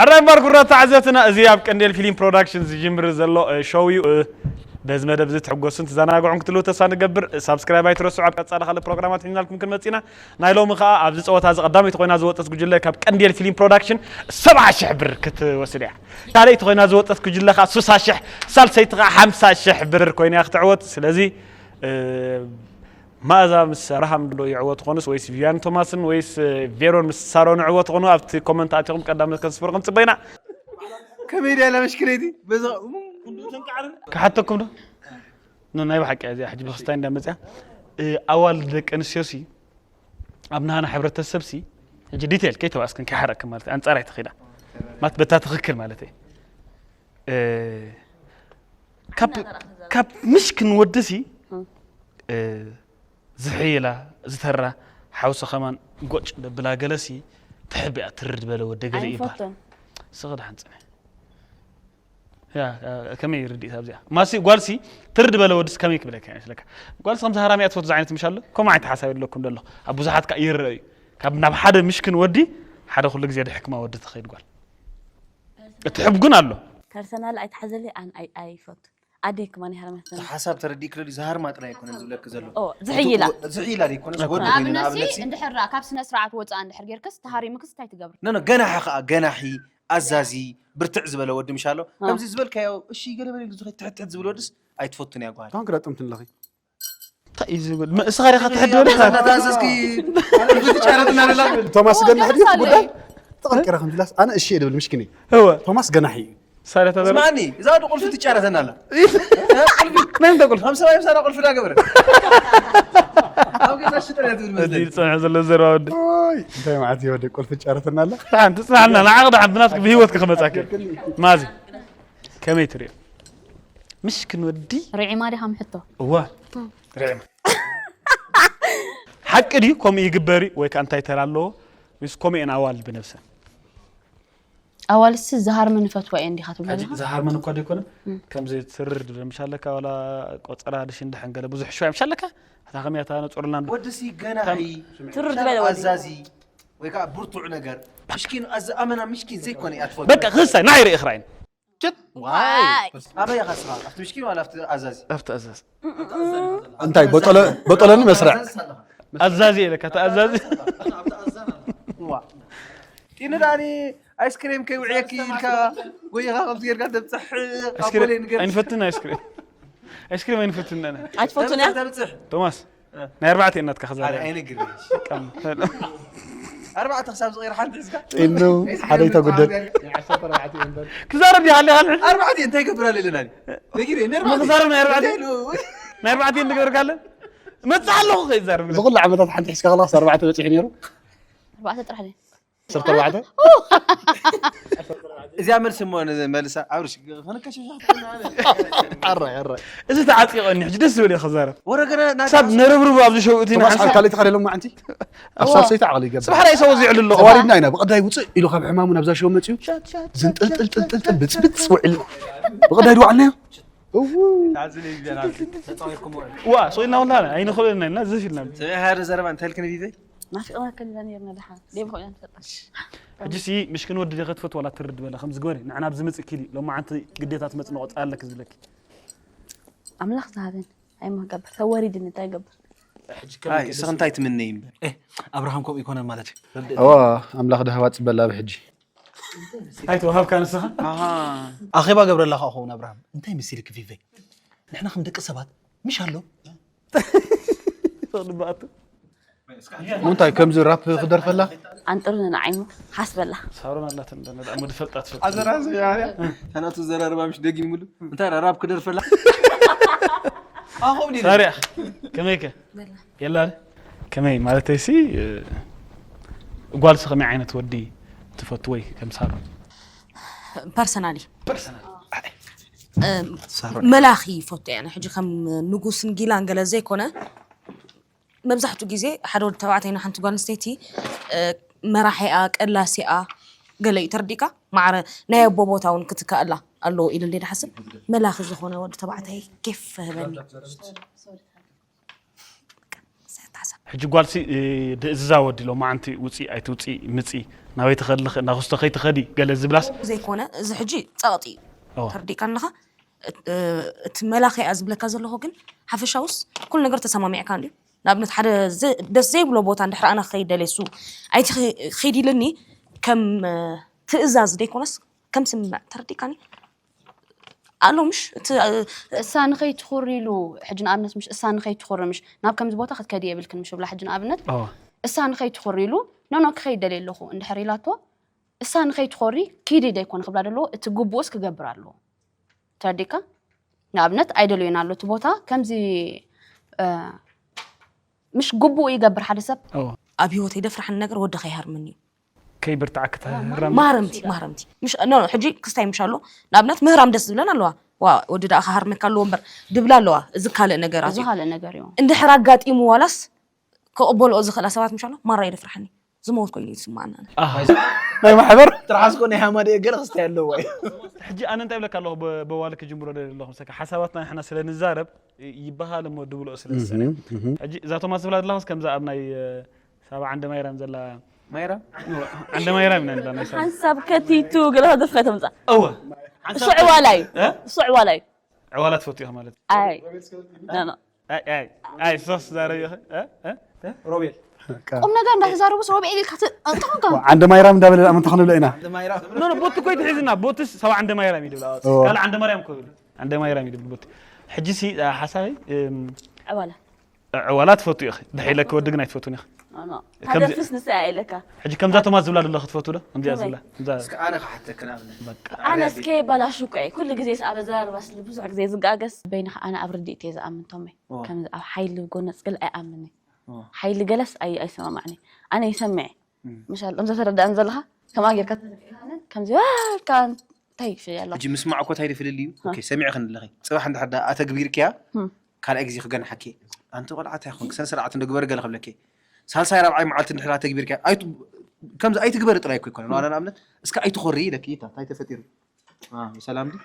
ኣራይ ባር ጉራ ተዓዘትና፣ እዚ ኣብ ቀንዴል ፊልም ፕሮዳክሽን ዝጅምር ዘሎ እ፣ ሾው እዩ። እ፣ በዚ መደብ እዚ ትሕጎሱን ትዘናግዑን ክትህልዉ ተስፋ ንገብር። ሳብስክራይብ ኣይትረስዑ። ኣብ ቀጻሊ ካልእ ፕሮግራማት ሒዝናልኩም ክንመጽእ ኢና። ናይ ሎሚ ከኣ ኣብዚ ጸወታ እዚ ቀዳመይቲ ኮይና ዝወጸት ጉጅለ ካብ ቀንዴል ፊልም ፕሮዳክሽን ሰብዓ ሽሕ ብር ክትወስድ እያ። ካልኣይቲ ኮይና ዝወጸት ጉጅለ ከኣ ስሳ ሽሕ፣ ሳልሰይቲ ከኣ ሓምሳ ሽሕ ብር ኮይና እያ ክትዕወት። ስለዚ እ፣ መኣዛ ምስ ኣብርሃም ዶ ይዕወት ኾኑስ ወይስ ቪቪያን ቶማስን ወይስ እ፣ ቬሮን ምስ ሳሮን ይዕወት ኾኑ? ኣብቲ ኮመንት ኣቲኹም ቀዳምነት ከስፍሩ ክንጽበ ኢና። ከመይ ድያ እላ መሽክለይቲ? በዛ ክሓተኩም ዶ? ኖ፣ ናይ ብሓቂ እዚኣ ሕጂ ብክስታይ እንዳመጽያ እ፣ ኣዋልድ ደቂ ኣንስትዮ ሲ ኣብ ናህና ሕብረተሰብ ሲ ሕጂ ዲቴል ከይተባእስክን ከይሓረቅክን ማለት እዩ። ኣንጻር ኣይትኺዳ ማለት በታ ትኽክል ማለት እዩ። እ፣ ካብ ካብ ምሽክን ወዲ ሲ እ፣ ዝሕይላ ዝተራ ሓውሲ ከማን ጎጭ ደብላ ገለ ሲ ትሕቢኣ ትርድ በለ ወዲ ገለ ይባል። ኣይፈቱን። ስቕ ደሓን ጽንሕ። ያ፣ እ፣ ከመይ ርድኢት ኣብዚኣ? ማሲ ጓልሲ ትርድ በለ ወድስ ከመይ ክብለካ ይመስለካ? ጓልሲ ከምዚ ሃራሚያ ትፈቱ ዝዓይነት ምሽ ኣሎ? ከምኡ ዓይነት ሓሳብ የለኩም ደሎ። ኣብ ብዙሓት ከኣ ይረአ እዩ። ካብ ናብ ሓደ ምሽክን ወዲ ሓደ ኩሉ ግዜ ድሕክማ ወዲ ትኸይድ ጓል። እቲ ሕብ ግን ኣሎ። ፐርሰናል ኣይትሓዘለይ፣ ኣን ኣይ-፣ ኣይፈቱ። ኣደይ ከማን ሃርማት እቲ ሓሳብ ተረዲእክሎ ድዩ? ዝሃርማ ጥራይ ኣይኮነን ዝብለኪ ዘሎ። ኦ፣ ዝሕይላ። እቲ ዝሕይላ ዘይኮነስ ወዲ ኮይኑ ንኣብነት ንኣብነት ሲ እንድሕር ደኣ ካብ ስነ ስርዓት ወፃእ እንድሕር ጌርክስ ተሃሪምክስ እንታይ ትገብር? ኖ፣ ኖ፣ ገናሒ ከኣ፣ ገናሒ፣ ኣዛዚ፣ ብርትዕ ዝበለ ወዲ ምሽ ኣሎ። አ። ከምዚ ዝበልካዮ፣ እሺ፣ ገለ በለ ኢሉ ዝኸይድ ትሕት ትሕት ዝብል ወድስ ኣይትፈቱን እያ ጓል። ካን ክረጥምትን ኣለኺ። እንታይ እዩ ዝብል? መ-፣ እስኻ ዲኻ ትሕደሉ? ተኣዘዝኪ። ቶማስ ገናሒ ድዩ? ጉዳይ ተቐርቂራ ከም ትብላስ ኣነ እሺ እየ ድብል ምሽኪን እዩ። እወ። ቶማስ ገናሒ እዩ። ሳለ ተዘር- ስማኒ፣ እዛ ወዲ ቁልፊ ትጫረተና ኣላ። ናይ ምንታይ ቁልፊ? ከም ሰብኣይ ምሳና ቁልፊ ዳገበረ። ኣብ ገዛ ሽጥር እያ ትብል መስለኒ። እዲ ዝጸንሐ ዘሎ ዘረባ ወዲ። ኦይ፣ እንታይ መዓት እዩ ወዲ ቁልፊ ትጫረተና ኣላ? ደሓን ትጽናሕና፣ ንዓኽ ደሓን ብናትክ ብህይወትክ ክመጻክ። ማዚ፣ ከመይ ትሪኦ? ምሽክን ወዲ ርዒማ ዲኻ ምሕቶ? እዋ፣ ርዒማ። ሓቂ ድዩ ከምኡ ይግበር እዩ ወይ ከኣ እንታይ ተራ ኣለዎ? ምስ ከምኡ እየን ኣዋልድ ብነብሰን። ኣዋልድሲ ዝሃርመን ይፈትዋ እየን ዲኻ ትብለኒ? ሕጂ ዝሃርመን እኳ ደይኮነ፣ እም። ከምዚ ትርር ድብል ምሽ ኣለካ፣ ዋላ ቆጸራ ድሽ እንድሕን ገለ ብዙሕ ሽዋይ ምሽ ኣለካ፣ እታ ከመይ እታ ነጹርልና እንዶ-፣ ወድሲ ገናሒ፣ ከም ትርር ዝበለ ወዲ። ኣዛዚ፣ ወይ ከኣ ብርቱዕ ነገር፣ ምሽኪን፣ ኣዚ ኣመና ምሽኪን ዘይኮነ እያ ትፈልጦ። በቃ፣ ክስታይ፣ ንዓይ ርኢ ክራይን። ጭጥ! ዋይ! ዋይ! ኣበይ ኢኻ ስኻ? ኣብቲ ምሽኪን ዋላ ኣብቲ ኣዛዚ? ኣብቲ ኣዛዚ። እንታይ፣ በጦለ-፣ በጦለኒ መስርዕ? ኣዛዚ ኣለኻ። ኣዛዚ ኢለካ፣ እታ ኣዛዚ። ዋ። ጢኑ ዳኒ፣ ኣይስክሬም ከይውዕየኪ ኢልካ፣ ጎይኻ ከምዚ ጌርካ ተብጽሕ፣ ኣይስክሬም ኣቦለይ ንገር። ኣይንፈትን ኣይስክሬም። ኣይስክሬም ኣይንፈትን ኣነ። ኣይትፈቱን እያ? ተብጽሕ። ቶማስ፣ እ። ናይ ኣርባዕተ እናትካ ክዛረብ። ኣነ ኣይነግርሽ። ቀም። ኣርባዕተ ክሳብ ዝቕይር ሓንቲ ሒዝካ? ጢኑ፣ ሓደ ይተጉደል። ናይ ዓሰርተ ኣርባዕተ እምበር። ክዛረብ ዲኻ ኣለኻ? ኣርባዕተ እንታይ ይገብር ኣሎ ኢለና? ነጊረ፣ ናይ ኣርባዕተ። ክዛረብ ናይ ኣርባዕተ? እንታይ ኢሉ? ናይ ኣርባዕተ እንድገብርካ ኣለ? መጽእ ኣለኹ ከይዛረብ። ዝኹሉ ዓመታት ሓንቲ ሒዝካ ከለኻስ ኣርባዕተ በጺሑ ነይሩ? ኣርባዕተ ጥራሕ ድየ? ዓሰርተ ኣርባዕተ? እዚኣ መልሲ እሞ ንመልሳ፣ ኣብርሽ፣ ከነከሸሻ። ኣራይ፣ ኣራይ። እዚ ተዓጢቐኒ፣ ሕጂ ደስ ዝብል እየ ክዛረብ። ወረ ገና ናይ ክሳብ ነርብርቡ ኣብዚ ሸው እቲ ቶማስ፣ ንሓንሳእ። ኣብ ካልእ ተኻደሎም መዓንቲ? ኣብ እዋ። ሳልሰይቲ ዓቕሊ ይገብር። ጽባሕ ራእይ ሰው ዝዕሉ ኣለኹ። ተዋሪድና ኢና፣ ብቐዳይ ውጽእ ኢሉ ካብ ሕማሙ ናብዛ ሸው መጺኡ፣ ዝንጥልጥልጥልጥል ብጽብጽ ውዒልና። ብቐዳይ ድዋዕልናዮ? እዉ። ዋ፣ ሶ ኢልና ወላ ኣይንኽእልን ኢና፣ ዝፍ ኢልና። ስምዒ፣ ሓደ ዘረባ እንታይ ኢልክኒ ቪቨይ? ናፊቕናካ ዲና ነርና ደሓን። ደይ ብኸኡ ኢና ንፈልጣ። ሕጂሲ ምሽክን ወዲ ዲኻ ትፈትዋ ዋላ ትርድ በላ፣ ከምዚ ግበሪ፣ ንዕና ኣብዚ ምጽእ ኪዲ፣ ሎማዓንቲ ግዴታ ትመጽእ፣ ንቆጽ ኣለኪ ዝብለኪ። ኣምላኽ ዝሃበን ኣይመገብር፣ ተወሪድኒ እንታይ ይገብር? ሕጂ ኣይ፣ ከመይ እስኺ እንታይ ትምነይ እምበር? ኤ፣ ኣብርሃም ከምኡ ይኮነን ማለት እዩ። እዋ፣ ኣምላኽ ደሃባ ጽበላ ብሕጂ። ኣይተዋሃብካ ንስኻ? ኣሃ። ኣኼባ ገብረላ ከኣ ኸውን ኣብርሃም። እንታይ መሲልክ ቪቨይ? ንሕና ከም ደቂ ሰባት ምሽ ኣሎ? ንባኣቱ። እንታይ ከምዚ ራፕ ክደርፈላ? ኣንጥሩ ንዓይሙ ሓስበላ። ሳሮን ኣላትን እንደ ነዳ ሙድ ፈልጣ ትፈልጥ። ኣዘራርባ፣ ታናቱ ዘራርባ ምሽ ደጊሙሉ። እንታይ ራፕ ክደርፈላ? ኣኹም ዲና። ሳርያ፣ ከመይከ? በላ። የላ ረ? ከመይ ማለተይ ሲ፣ እ፣ ጓልሲ ከመይ ዓይነት ወዲ ትፈቱ ወይ ከም ሳሮን? ፐርሰናሊ። ፐርሰናል። ኣይ። እ፣ ሳሮን። መላኺ ይፈቱ እየ። ሕጂ ከም ንጉስን ጊላን ገለ ዘይኮነ፣ መብዛሕትኡ ግዜ ሓደ ወዲ ተባዕታይ ንሓንቲ ጓል ኣንስተይቲ፣ እ፣ መራሒኣ፣ ቀላሲኣ ገለ እዩ ተረዲእካ? ማዕረ ናይ ኣቦ ቦታ እውን ክትከኣላ ኣለዎ ኢሉ እንደ ድሓስብ፣ መላኺ ዝኾነ ወዲ ተባዕታይ ኬፍ ህበኒ። ሰታሳ። ሕጂ ጓልሲ ድእዝዛ ወዲ ሎማዓንቲ ውፂ ኣይትውፂ ምፂ ናበይ ትኸድልኽ እናኽስቶ ከይትኸዲ ገለ ዝብላስ ዘይኮነ እዚ ሕጂ ፀቕጢ እዩ። ኦ። ተርዲእካ ኣለኻ። እቲ መላኸያ ዝብለካ ዘለኹ ግን ሓፈሻውስ ኩሉ ነገር ተሰማሚዕካ እንድዩ። ንኣብነት ሓደ ዘ- ደስ ዘይብሎ ቦታ እንድሕር ኣነ ክኸይድ ደልየ እሱ ኣይትኸይድ ኢልኒ ከም ትእዛዝ ደይኮነስ ከም ስምምዕ ተረዲእካኒ ኣሎ ምሽ እቲ እሳ ንኸይትኹሪ ኢሉ ሕጂ ንኣብነት ምሽ እሳ ንኸይትኹሪ ምሽ ናብ ከምዚ ቦታ ክትከዲ የብልክን ምሽ ብላ ሕጂ ንኣብነት ኦ። እሳ ንኸይትኹሪ ኢሉ ኖኖ ክኸይድ ደልየ ኣለኹ እንድሕር ኢላቶ እሳ ንኸይትኾሪ ኪዲ ደይኮነ ክብላ ደለዎ እቲ ግቡኡስ ክገብር ኣለዎ ተረዲካ ንኣብነት ኣይደልዮን ኣሎ እቲ ቦታ ከምዚ እ፣ ምሽ ግቡኡ ይገብር ሓደ ሰብ ኦ። ኣብ ህይወተይ ደፍራሕኒ ነገር ወዲ ከይሃርምኒ እዩ። ከይብርትዓ ክትህረም ማረምቲ ማረምቲ ምሽ ኖ ኖ፣ ሕጂ ክስታይ ምሽ ኣሎ። ንኣብነት ምህራም ደስ ዝብለን ኣለዋ። ዋ ወዲ ደኣ ክሃርመካ ኣለዎ እምበር ድብላ ኣለዋ። እዚ ካልእ ነገራት እዚ እዩ። ካልእ ነገር እዩ እንድሕር ኣጋጢሙ ዋላስ ክቕበልኦ ዝኽእላ ሰባት ምሽ ኣሎ ማራ የደፍርሓኒ። ዝመወት ኮይኑ እዩ ዝስማዓና። ናይ ማሕበር ትርሓስኮ ናይ ሓማደ ገለ ክስታይ ኣለዎ እዩ ሕጂ ኣነ እንታይ ብለካ ኣለኹ በ- በዋል ክጅምሮ ደሊ ኣለኹ ሰካ ሓሳባትና ንሕና ስለ ንዛረብ ይበሃል እሞ ድብልኦ ስለ ዝሰነ ሕጂ እዛ ቶማስ ዝብላ ዘለኹስ ከምዛ ኣብ ናይ እ፣ ሳባ ዓንደ ማይራም ዘላ ማይራ ዓንደ ማይራም ኢና ንብላ ናይ ሳባ ሓንሳብ ከቲቱ ገለ ከደፍካ ተምፃ እወ እሱ ዕዋላ እዩ እ? እሱ ዕዋላ እዩ ዕዋላ ትፈትኡ ኢኻ ማለት ኣይ ኖ ኖ ኣይ ኣይ ኣይ ሶስ ዛረብ ኢኻ እ? እ? ሮቤል ቁም ነገር እንዳተዛረቡስ ሮብኤል ኢልካ ት- እንታይ ኾንካ ዓንደ ማይራም እንዳበለ ደኣ ምንታይ ክንብሎ ኢና ማይራ ኖ ኖ ቦቲ ኮይ ትሒዝና ቦትስ ሳባ ዓንደ ማይራም ይድብላ እወ። ካልእ ዓንደ ማርያም ኮ ይብል ዓንደ ማይራም ይድብል ቦቲ ሕጂ ሲ እ፣ ሓሳበይ እም፣ ዕዋላ ዕዋላ ትፈቱ ኢኺ ድሕር ኢለኪ ወዲ ግን ኣይትፈቱን ኢኺ ኖ ኖ ከምዚ- ሃደፍስ ንሳ እያ ኢለካ ሕጂ ከምዛ ቶማስ ዝብላ ዘለኹ ትፈቱ ዶ ከምዚኣ ከመይ? ዝብላ እዛ እስከ ኣነ ክሓተክ ንኣብነት በቃ ኣነ እስከ ባላሹ እኮ እየ ኩሉ ግዜ ኣብ ኣዘራርባ ስለ ብዙሕ ግዜ ዝጋገስ በይንኻ ኣነ ኣብ ርድኢት እየ ዝኣምን ቶመይ ኦ። ከምዚ ኣብ ሓይሊ ጎነፅ ገለ ኣይኣምንን ኦ። ሓይሊ ገለስ ኣይ- ኣይሰማማዕኒ ኣነ ይሰምዐ እም። ምሻል እምዘ ተረዳእን ዘለኻ ከማ ጌርካ ተረዲእካኒ፣ ከምዚ ዋ ኢልካ እንታይ ይፍለያ ኣለኻ ሕጂ ምስማዕ እኮ እንታይ ፍልል እዩ እ። ኦኬ ሰሚዕኽን ኣለኺ ፅባሕ እንድሕር ዳ ኣተግቢርክያ እም። ካልኣይ ግዜ ክገንሓኪ ኣንቲ ቆልዓታ ይኹን ክሰን ስርዓት እንዶ ግበሪ ገለ ክብለኪ ሳልሳይ ራብዓይ መዓልቲ እንድሕር ኣተግቢርክያ ኣይቱ- ከምዚ ኣይትግበሪ ጥራይ እኮ ይኮነ ንዋላ ንኣብነት እስከ ኣይትኾሪ ኢለኪ ኢታ እንታይ ተፈጢሩ አ፣ ሰላም ዲ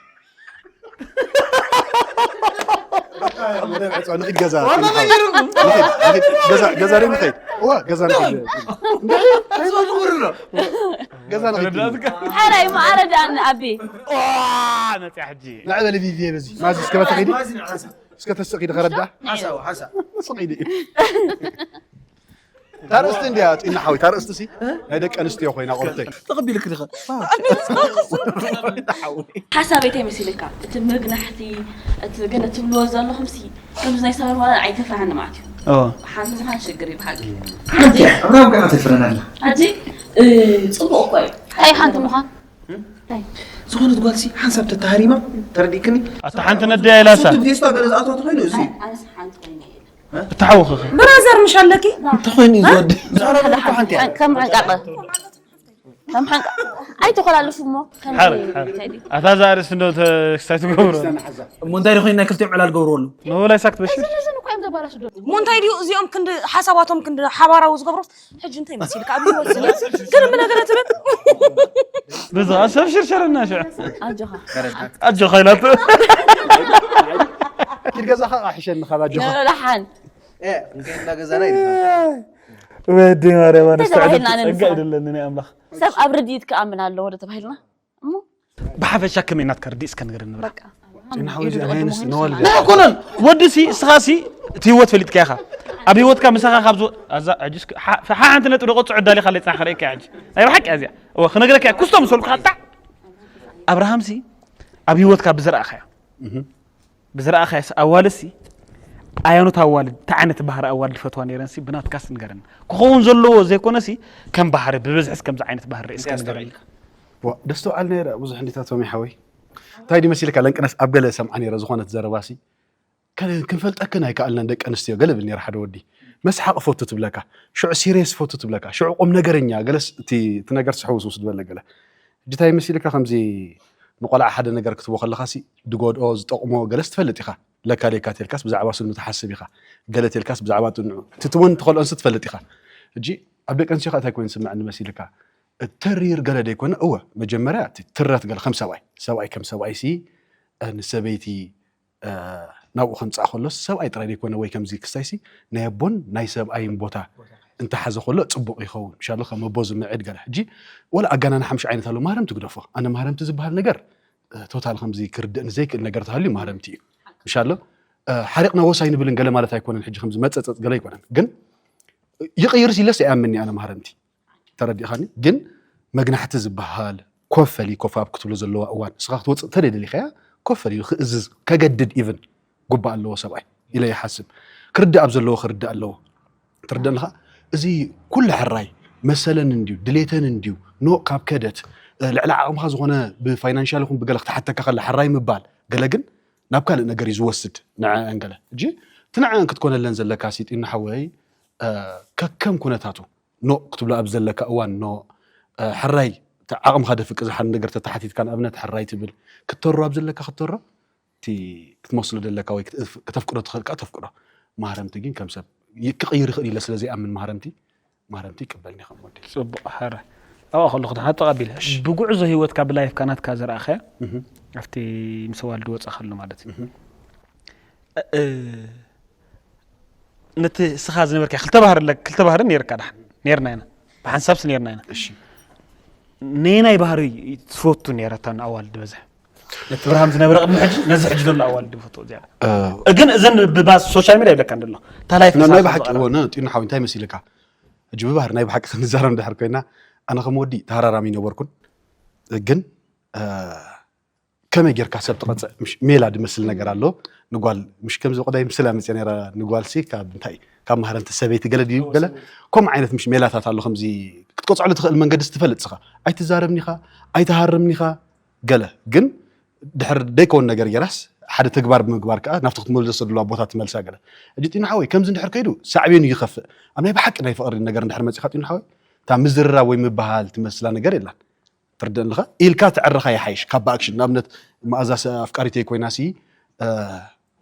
ንኺድ ገዛ ንኺድ፣ ንኺድ፣ ገዛ ገዛ ዶ ንኸይድ እዋ ገዛ ንኸይድ ገዛ ንኸይድ ሓራይ ማዕረ ደኣ ንኣቢ መፅያ ሕጂ ንዕበሊ ቪቪ በዚ ማዚ እስከ በተኺዲ እስከ ተስኺዲ ከረዳ ሓሳብ ሓሳብ ስኺዲ ታርእስቲ እንዲያ ጢና ሓዊ ታርእስቲ ሲ ናይ ደቂ ኣንስትዮ ኮይና ቆርተይ ተቐቢልክ ዲኻ ሓሳበይ እንታይ መሲልካ እቲ መግናሕቲ እቲ ገለ ትብልዎ ዘለኹም ሲ ከምዚ ናይ ሰበር ማለት ኣይተፍርሃኒ ማለት እዩ ሓንቲ ምዃን ሽግር እዩ ብሓቂ ሓንቲ እያ ኣብራም ከዓ ተፍረና ኣላ ሕጂ እ፣ ፅቡቅ እኮ እዩ እንታይ ሓንቲ ምዃን ዝኾነት ጓልሲ ሓንሳብ ተተሃሪማ ተረዲእክኒ ኣታ ሓንቲ ነደያ ኢላሳ ቴስታ ገለ ዝኣትዋ ተኾይኑ እዚ ኣነስ ሓንቲ ኮይነ እየ እተሓወኸኸ ብራዘር ምሽ ኣለኪ እንተኾይኑ እዩ ዝወዲ ከም ሕንቃቐ ከም ሕንቃ ኣይተኮላልፉ እሞ ሓረ ሓረ ኣታ እዛ ኣርእስቲ እንዶ ክስታይ ትገብሮ እሞ እንታይ ዶ ኮይኑ ናይ ክልቲኦም ዕላል ገብርዎ ኣለዉ ንሆላይ ሳክት በሽር እሞ እንታይ ድዩ እዚኦም ክንዲ ሓሳባቶም ክንዲ ሓባራዊ ዝገብሮስ ሕጂ እንታይ መሲልካ ኣብ ህይወት ዝብል ግርም ነገር ትብል በዛ ሰብ ሽርሸረና ሽዕ ኣጆኻ ኣጆኻ ኢላቶ ኪድ ገዛኻ ኣሕሸኒ ካብ ኣጆኻ ንላሓን እንከና ገዛና ኢልካ ወዲ ማርያም ኣነስ ተባሂልና ትዕድልቲ ኣነ ጸጋ ንስኻ። ይደለኒ ናይ ኣምላኽ ሰብ ኣብ ርድኢት ክኣምን ኣለዎ ዶ ተባሂልና እሞ ብሓፈሻ ከመይ ናትካ ርድእ እስከ ንገረኒ ንብላ በቃ ጭና ሓወዚ ኣናይንስ ነዋልድ ኣይኮነን ወዲ ሲ እስኻ ሲ እቲ ህይወት ፈሊጥካ ኢኻ ኣብ ህይወትካ ምሳኻ ካብ ዝወ- ኣዛ ሕጂ እስኪ ሓ- ሓ- ሓንቲ ነጥቢ ደቆ ጽዑ ዳሊኻ ለይ ጽናሕ ከርእየካ ሕጂ ናይ ብሓቂ እዚኣ እወ ክነግረካ እየ። ኩስቶ ምሰልኩ ኣጣዕ ኣብርሃም ሲ ኣብ ህይወትካ ብዝረኣኻዮ ብዝረኣኻዮ ሲ ኣዋልድ ሲ ኣያኖት ኣዋልድ እንታይ ዓይነት ባህሪ ኣዋልድ ፈትዋ ነይረን ሲ ብናትካስ ንገረኒ ክኸውን ዘለዎ ዘይኮነ ሲ ከም ባህሪ ብብዝሕስ ከምዚ ዓይነት ባህሪ ርእስካ ንገረኒ ዋ፣ ደስተውዓል ነይረ ብዙሕ እንዲታቶም ይሓወይ እንታይ ድዩ መሲልካ ለንቅነስ ኣብ ገለ ሰምዓ ነይረ ዝኾነት ዘረባሲ ከ- ክንፈልጠክን ኣይከኣልናን ደቂ ኣንስትዮ ገለ ብል ነይረ ሓደ ወዲ መስሓቕ ፈቱ ትብለካ ሽዑ ሲሪየስ ፈቱ ትብለካ ሽዑ ቁም ነገረኛ ገለስ እቲ እቲ ነገር ስሕውስውስ ዝበለ ገለ ሕጂ እንታይ መሲልካ ከምዚ ንቆልዓ ሓደ ነገር ክትቦ ከለኻሲ ዝጎድኦ ዝጠቕሞ ገለስ ትፈልጥ ኢኻ ለካ ለካ ተልካስ ብዛዕባ ስኑ ትሓስብ ኢኻ ገለ ተልካስ ብዛዕባ ጥንዑ ትትወን ትኸልኦንስ ትፈልጥ ኢኻ ሕጂ ኣብ ደቂ ኣንስትዮ እንታይ ኮይኑ ስምዐኒ መሲልካ ተሪር ገለ ደይኮነ እወ መጀመርያ እቲ ትረት ገለ ከም ሰብኣይ ሰብኣይ ከም ሰብኣይ ሲ ንሰበይቲ ናብኡ ከምፅኣ ከሎስ ሰብኣይ ጥራይ ዘይኮነ ወይ ከምዚ ክስታይሲ ናይ ኣቦን ናይ ሰብኣይን ቦታ እንተሓዘ ከሎ ፅቡቕ ይኸውን። ምሻሎ ከም ኣቦ ዝምዕድ ገለ ሕጂ ወላ ኣጋናንሓ ምሽ ዓይነት ኣሎ ማህረምቲ ግደፎ። ኣነ ማህረምቲ ዝበሃል ነገር ቶታል ከምዚ ክርድእኒ ዘይክእል ነገር ተሃልዩ ማህረምቲ እዩ። ምሻሎ ሓሪቕና ወሳይ ንብልን ገለ ማለት ኣይኮነን። ሕጂ ከምዚ መፀፀጥ ገለ ኣይኮነን ግን ይቕይርስ ኢለስ ኣይኣምንኒ ኣነ ማህረምቲ ተረዲእኻኒ። ግን መግናሕቲ ዝበሃል ኮፈሊ ኮፋብ ክትብሎ ዘለዋ እዋን ንስኻ ክትወፅእ ተደይ ደሊኻያ ኮፈሊ ክእዝዝ ከገድድ ኢቭን ጉባእ ኣለዎ ሰብኣይ ኢለ ይሓስብ። ክርዳእ ኣብ ዘለዎ ክርዳእ ኣለዎ። ትርዳእ ኣለኻ? እዚ ኩሉ ሕራይ መሰለን እንድዩ ድሌተን እንድዩ ኖ ካብ ከደት ልዕሊ ዓቕምኻ ዝኾነ ብፋይናንሻል ይኹን ብገለ ክትሓተካ ከላ ሕራይ ምባል ገለ ግን ናብ ካልእ ነገር እዩ ዝወስድ ንዐአን ገለ እጂ እቲ ንዐአን ክትኮነለን ዘለካ ሲጢና ሓወይ ከከም ኩነታቱ ኖ ክትብሎ ኣብ ዘለካ እዋን ኖ ሕራይ ዓቕምኻ ደፍቅ ዝሓን ነገር ተተሓቲትካ ንኣብነት ሕራይ ትብል ክተሮ ኣብ ዘለካ ክተሮ እቲ ክትመስሎ ደለካ ወይ ከተፍቅዶ ትኽእል ከዓ ተፍቅዶ ማህረምቲ ግን ከም ሰብ ክቕይር ይኽእል ኢለ ስለ ዘይኣምን ማህረምቲ ማህረምቲ ይቀበልኒ ከም ወዲ ፅቡቕ ሓረ ኣብኣ ከለኹ ሓቶ ቀቢለ ብጉዕዞ ህይወትካ ብላይፍካ ናትካ ዝረኣኸ ኣብቲ ምስ ዋልዲ ወፃ ከሎ ማለት እዩ ነቲ ስኻ ዝነበርካ ክልተ ባህሪ ክልተ ባህሪ ነርካ ዳሕ ነርና ኢና ብሓንሳብስ ነርና ኢና ነናይ ባህሪ ትፈቱ ነረታ ኣዋልድ በዝሕ ነቲ ብርሃም ዝነበረ ቅድሚ ሕጂ ነዚ ሕጂ ዘሎ ኣዋልድ ፈትዎ ዝያዳ ግን እዘን ብባስ ሶሻል ሚድያ ይብለካ እንደሎ ታላይ ናይ ብሓቂ ነ ጢና ሓዊ እንታይ መሲልካ ሕጂ ብባህር ናይ ብሓቂ ክንዛረብ ድሕር ኮይና ኣነ ከም ወዲ ተሃራራሚ ነበርኩን ግን ከመይ ጌርካ ሰብ ትቐፅዕ ሜላ ድመስል ነገር ኣሎ ንጓል ምሽ ከምዚ ብቀዳይ ምስላ መፅያ ነራ ንጓል ሲ ካብ እንታይ ካብ ማህረምቲ ሰበይቲ ገለ ድዩ ገለ ከምኡ ዓይነት ምሽ ሜላታት ኣሎ ከምዚ ክትቀፅዐሉ ትኽእል መንገዲ ትፈልጥ ስኻ ኣይትዛረብኒኻ ኣይትሃርምኒኻ ገለ ግን ድሕር ደይከውን ነገር ጌራስ ሓደ ተግባር ብምግባር ከዓ ናብቲ ክትመልሶ ዘለዋ ቦታ ትመልሳ ገለ እጂ ጢኑ ሓወይ ከምዚ እንድሕር ከይዱ ሳዕቤኑ ይኸፍእ ኣብ ናይ ብሓቂ ናይ ፍቕሪ ነገር እንድሕር መፂኻ ጢኑ ሓወይ እታ ምዝርራብ ወይ ምበሃል ትመስላ ነገር የላን ትርድእ ኣለኻ ኢልካ ትዕርኻ ይሓይሽ ካብ ብኣክሽን ንኣብነት መኣዛ ኣፍቃሪተይ ኮይና ሲ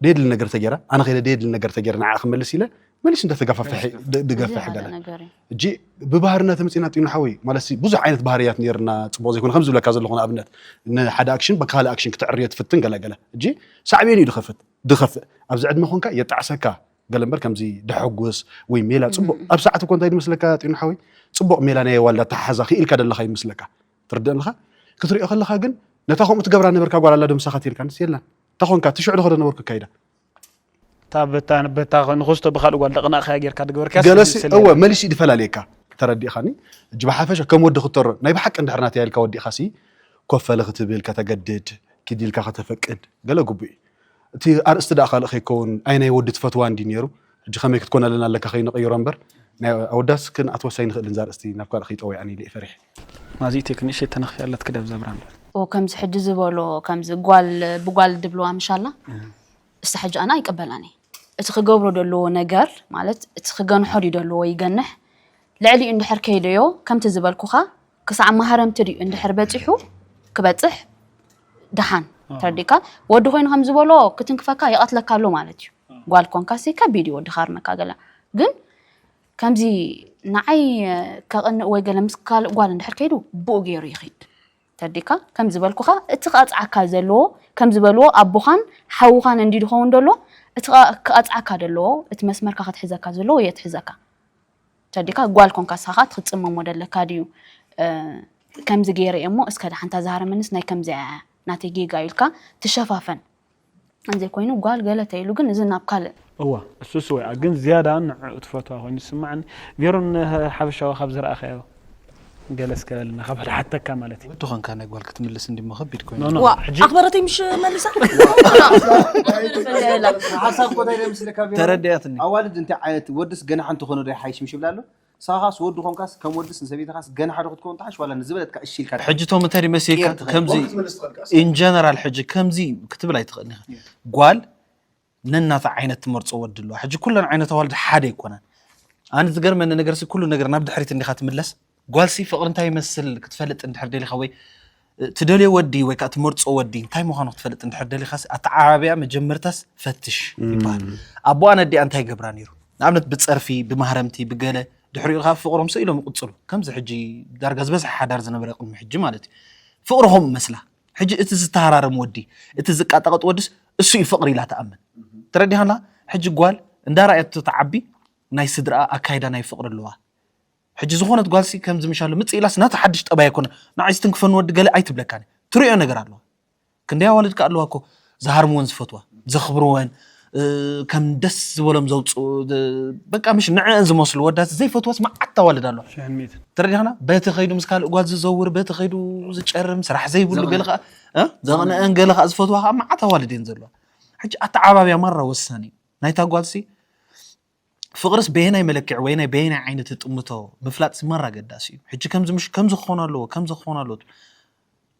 ደየድሊ ነገር ተጌራ ኣነ ከይደ ደየድሊ ነገር ተጌራ ንዓ ክመልስ ኢለ መሊሱ እንተተጋፋፍሐ ድገፍሕ ገለ እጂ ብባህርና ተመፂና ጢኑ ሓወይ ማለት ብዙሕ ዓይነት ባህርያት ነርና ፅቡቅ ዘይኮነ ከም ዝብለካ ዘለኹ ንኣብነት ንሓደ ኣክሽን ብካልእ ኣክሽን ክትዕርዮ ትፍትን ገለገለ እጂ ሳዕቤን እዩ ድኸፍት ድኸፍእ ኣብዚ ዕድመ ኮንካ የጣዕሰካ ገለ እምበር ከምዚ ደሐጉስ ወይ ሜላ ፅቡቅ ኣብ ሰዓት እኮ እንታይ ድመስለካ ጢኑ ሓወይ ፅቡቅ ሜላ ናይ ዋልዳ ተሓዛ ክኢልካ ደለካ ይመስለካ ትርድእ ኣለኻ ክትሪኦ ከለኻ ግን ነታ ከምኡ ትገብራ ነበርካ ጓል ኣላ ዶ ምሳኻ ትልካ ንስ የላን እንታይ ኮንካ ትሽዑ ዶ ከደ ነበርኩ ካይዳ እታ በታ በታ ንኸስቶ ብካልእ ጓል ደቕናእኸያ ጌርካ ድገበርካ ገለሲ እወ መሊሱ እዩ ድፈላለየካ ተረዲእኻኒ እጂ ብሓፈሻ ከም ወዲ ክተሮ ናይ ብሓቂ እንድሕር ናተይ ኢልካ ወዲእኻ ሲ ኮፈለ ክትብል ከተገድድ ኪዲልካ ከተፈቅድ ገለ ግቡእ እዩ እቲ ኣርእስቲ ደኣ ካልእ ከይከውን ኣይ ናይ ወዲ ትፈትዋ እንዲ ነይሩ ሕጂ ከመይ ክትኮነልና ኣለካ ከይንቕይሮ እምበር ናይ ኣወዳስ ክንኣትወስ ኣይንኽእልን እዛ ኣርእስቲ ናብ ካልእ ከይጠወያኒ ኢለ ፈሪሕ ማዚ ቴክ ንእሸ ተነኽፊ ኣለት ክደብ ዘብራ እምበር ከምዚ ሕጂ ዝበሎ ከምዚ ጓል ብጓል ድብልዋ ምሻላ እሳ ሕጂ ኣነ ኣይቅበላን እየ እቲ ክገብሮ ደለዎ ነገር ማለት እቲ ክገንሖ ድዩ ደለዎ ይገንሕ ልዕሊኡ እንድሕር ከይደዮ ከምቲ ዝበልኩኻ ክሳዕ ማህረምቲ ድዩ እንድሕር በፂሑ ክበፅሕ ደሓን ተረዲእካ ወዲ ኮይኑ ከም ዝበሎ ክትንክፈካ ይቐትለካ ኣሎ ማለት እዩ ጓል ኮንካ ሲ ከቢድ እዩ ወዲ ካርመካ ገለ ግን ከምዚ ንዓይ ከቕንእ ወይ ገለ ምስ ካልእ ጓል እንድሕር ከይዱ ብኡ ገይሩ ይኺድ ተዲካ ከም ዝበልኩኻ እቲ ክቐፅዓካ ዘለዎ ከም ዝበልዎ ኣቦኻን ሓውኻን እንዲ ድኸውን ደሎ እቲ ክቐፅዓካ ደለዎ እቲ መስመርካ ክትሕዘካ ዘለዎ የትሕዘካ ተዲካ ጓል ኮንካ ሳኻ ክትፅመሞ ደለካ ድዩ ከምዚ ገይረ እሞ እስከ ሓንታ ዝሃረመንስ ናይ ከምዚ ናተይ ጌጋ ኢልካ ትሸፋፈን እንዘይ ኮይኑ ጓል ገለ ተይሉ ግን እዚ ናብ ካልእ እዋ እሱስ ወይ ግን ዝያዳ ንዕኡ ትፈትዋ ኮይኑ ዝስማዕኒ ቬሮን ሓበሻዊ ካብ ዝረኣኸዮ ገለ እስከ በልና ካብ ሕደ ሓተካ ማለት እዩ ወዲ ኾንካ ናይ ጓል ክትምልስ እንዲሞ ከቢድ ኮይኑ ዋ ኣኽበረተይ ምሽ መልሳ ተረዲያትኒ ኣዋልድ እንታይ ዓይነት ወድስ ገና ሓንቲ ኾነ ዶ ሓይሽ ምሽ ይብላ ኣሎ ንስኻኻስ ወዲ ኾንካስ ከም ወድስ ንሰበይትኻስ ገና ሓደ ክትከውን ትሓሽ ዋላ ንዝበለትካ እሺ ኢልካ ሕጂ ቶም እንታይ ድመሲልካ ከምዚ ኢንጀነራል ሕጂ ከምዚ ክትብል ኣይትኽእልን ኢኻ ጓል ነናታ ዓይነት ትመርፆ ወዲ ኣለዋ ሕጂ ኩለን ዓይነት ኣዋልድ ሓደ ኣይኮናን ኣነ ዝገርመኒ ነገር ኩሉ ነገር ናብ ድሕሪት እንዲኻ ትምለስ ጓልሲ ፍቕሪ እንታይ ይመስል ክትፈልጥ እንድሕር ደሊኻ ወይ ትደልዮ ወዲ ወይ ከዓ ትመርፆ ወዲ እንታይ ምዃኑ ክትፈልጥ እንድሕር ደሊኻስ ኣተዓባቢያ መጀመርታስ ፈትሽ ይበሃል ኣቦኣን ኣዲኣ እንታይ ይገብራ ነይሩ ንኣብነት ብፀርፊ ብማህረምቲ ብገለ ድሕሪኡ ከዓ ፍቕሮም ስኢሎም ይቕፅሉ ከምዚ ሕጂ ዳርጋ ዝበዝሐ ሓዳር ዝነበረ ቅድሚ ሕጂ ማለት እዩ ፍቕሪ ከምኡ መስላ ሕጂ እቲ ዝተሃራረም ወዲ እቲ ዝቃጠቐጥ ወድስ እሱ እዩ ፍቕሪ ኢላ ትኣምን ተረዲኻና? ሕጂ ጓል እንዳረኣየቶ ትዓቢ ናይ ስድራኣ ኣካይዳ ናይ ፍቕሪ ኣለዋ። ሕጂ ዝኾነት ጓልሲ ከምዚ ምሻሎ ምጽእ ኢላስ ናታ ሓድሽ ጠባይ ኣይኮነ። ንዓይ ዝትንክፈኒ ወዲ ገለ ኣይትብለካን። ትርእዮ ነገር ኣለዋ። ክንደይ ኣዋልድ ከኣ ኣለዋ እኮ ዝሃርምወን ዝፈትዋ፣ ዘኽብርወን፣ እ፣ ከም ደስ ዝበሎም ዘውጽኡ፣ እ፣ በቃ ምሽ ንዕአን ዝመስሉ ወዳት ዘይፈትዋስ መዓት ኣዋልድ ኣለዋ። ሽሕን ሚእትን። ተረዲኻና? በቲ ኸይዱ ምስ ካልእ ጓል ዝዘውር፣ በቲ ኸይዱ ዝጨርም፣ ስራሕ ዘይብሉ፣ ዘቕንእ። ገለ ኸኣ፣ እ? ዘቕንአን ገለ ኸኣ ዝፈትዋ ኸኣ መዓት ኣዋልድ እየን ዘለዋ። ሕጂ ኣተዓባብያ ማራ ወሳኒ እዩ። ናይታ ጓልሲ ፍቕርስ በየናይ መለክዒ ወይ ናይ በየናይ ዓይነት ትጥምቶ ምፍላጥ ማራ ኣገዳሲ እዩ። ሕጂ ከምዚ ምሽ-፣ ከምዚ ክኾን ኣለዎ፣ ከምዚ ክኾን ኣለዎ።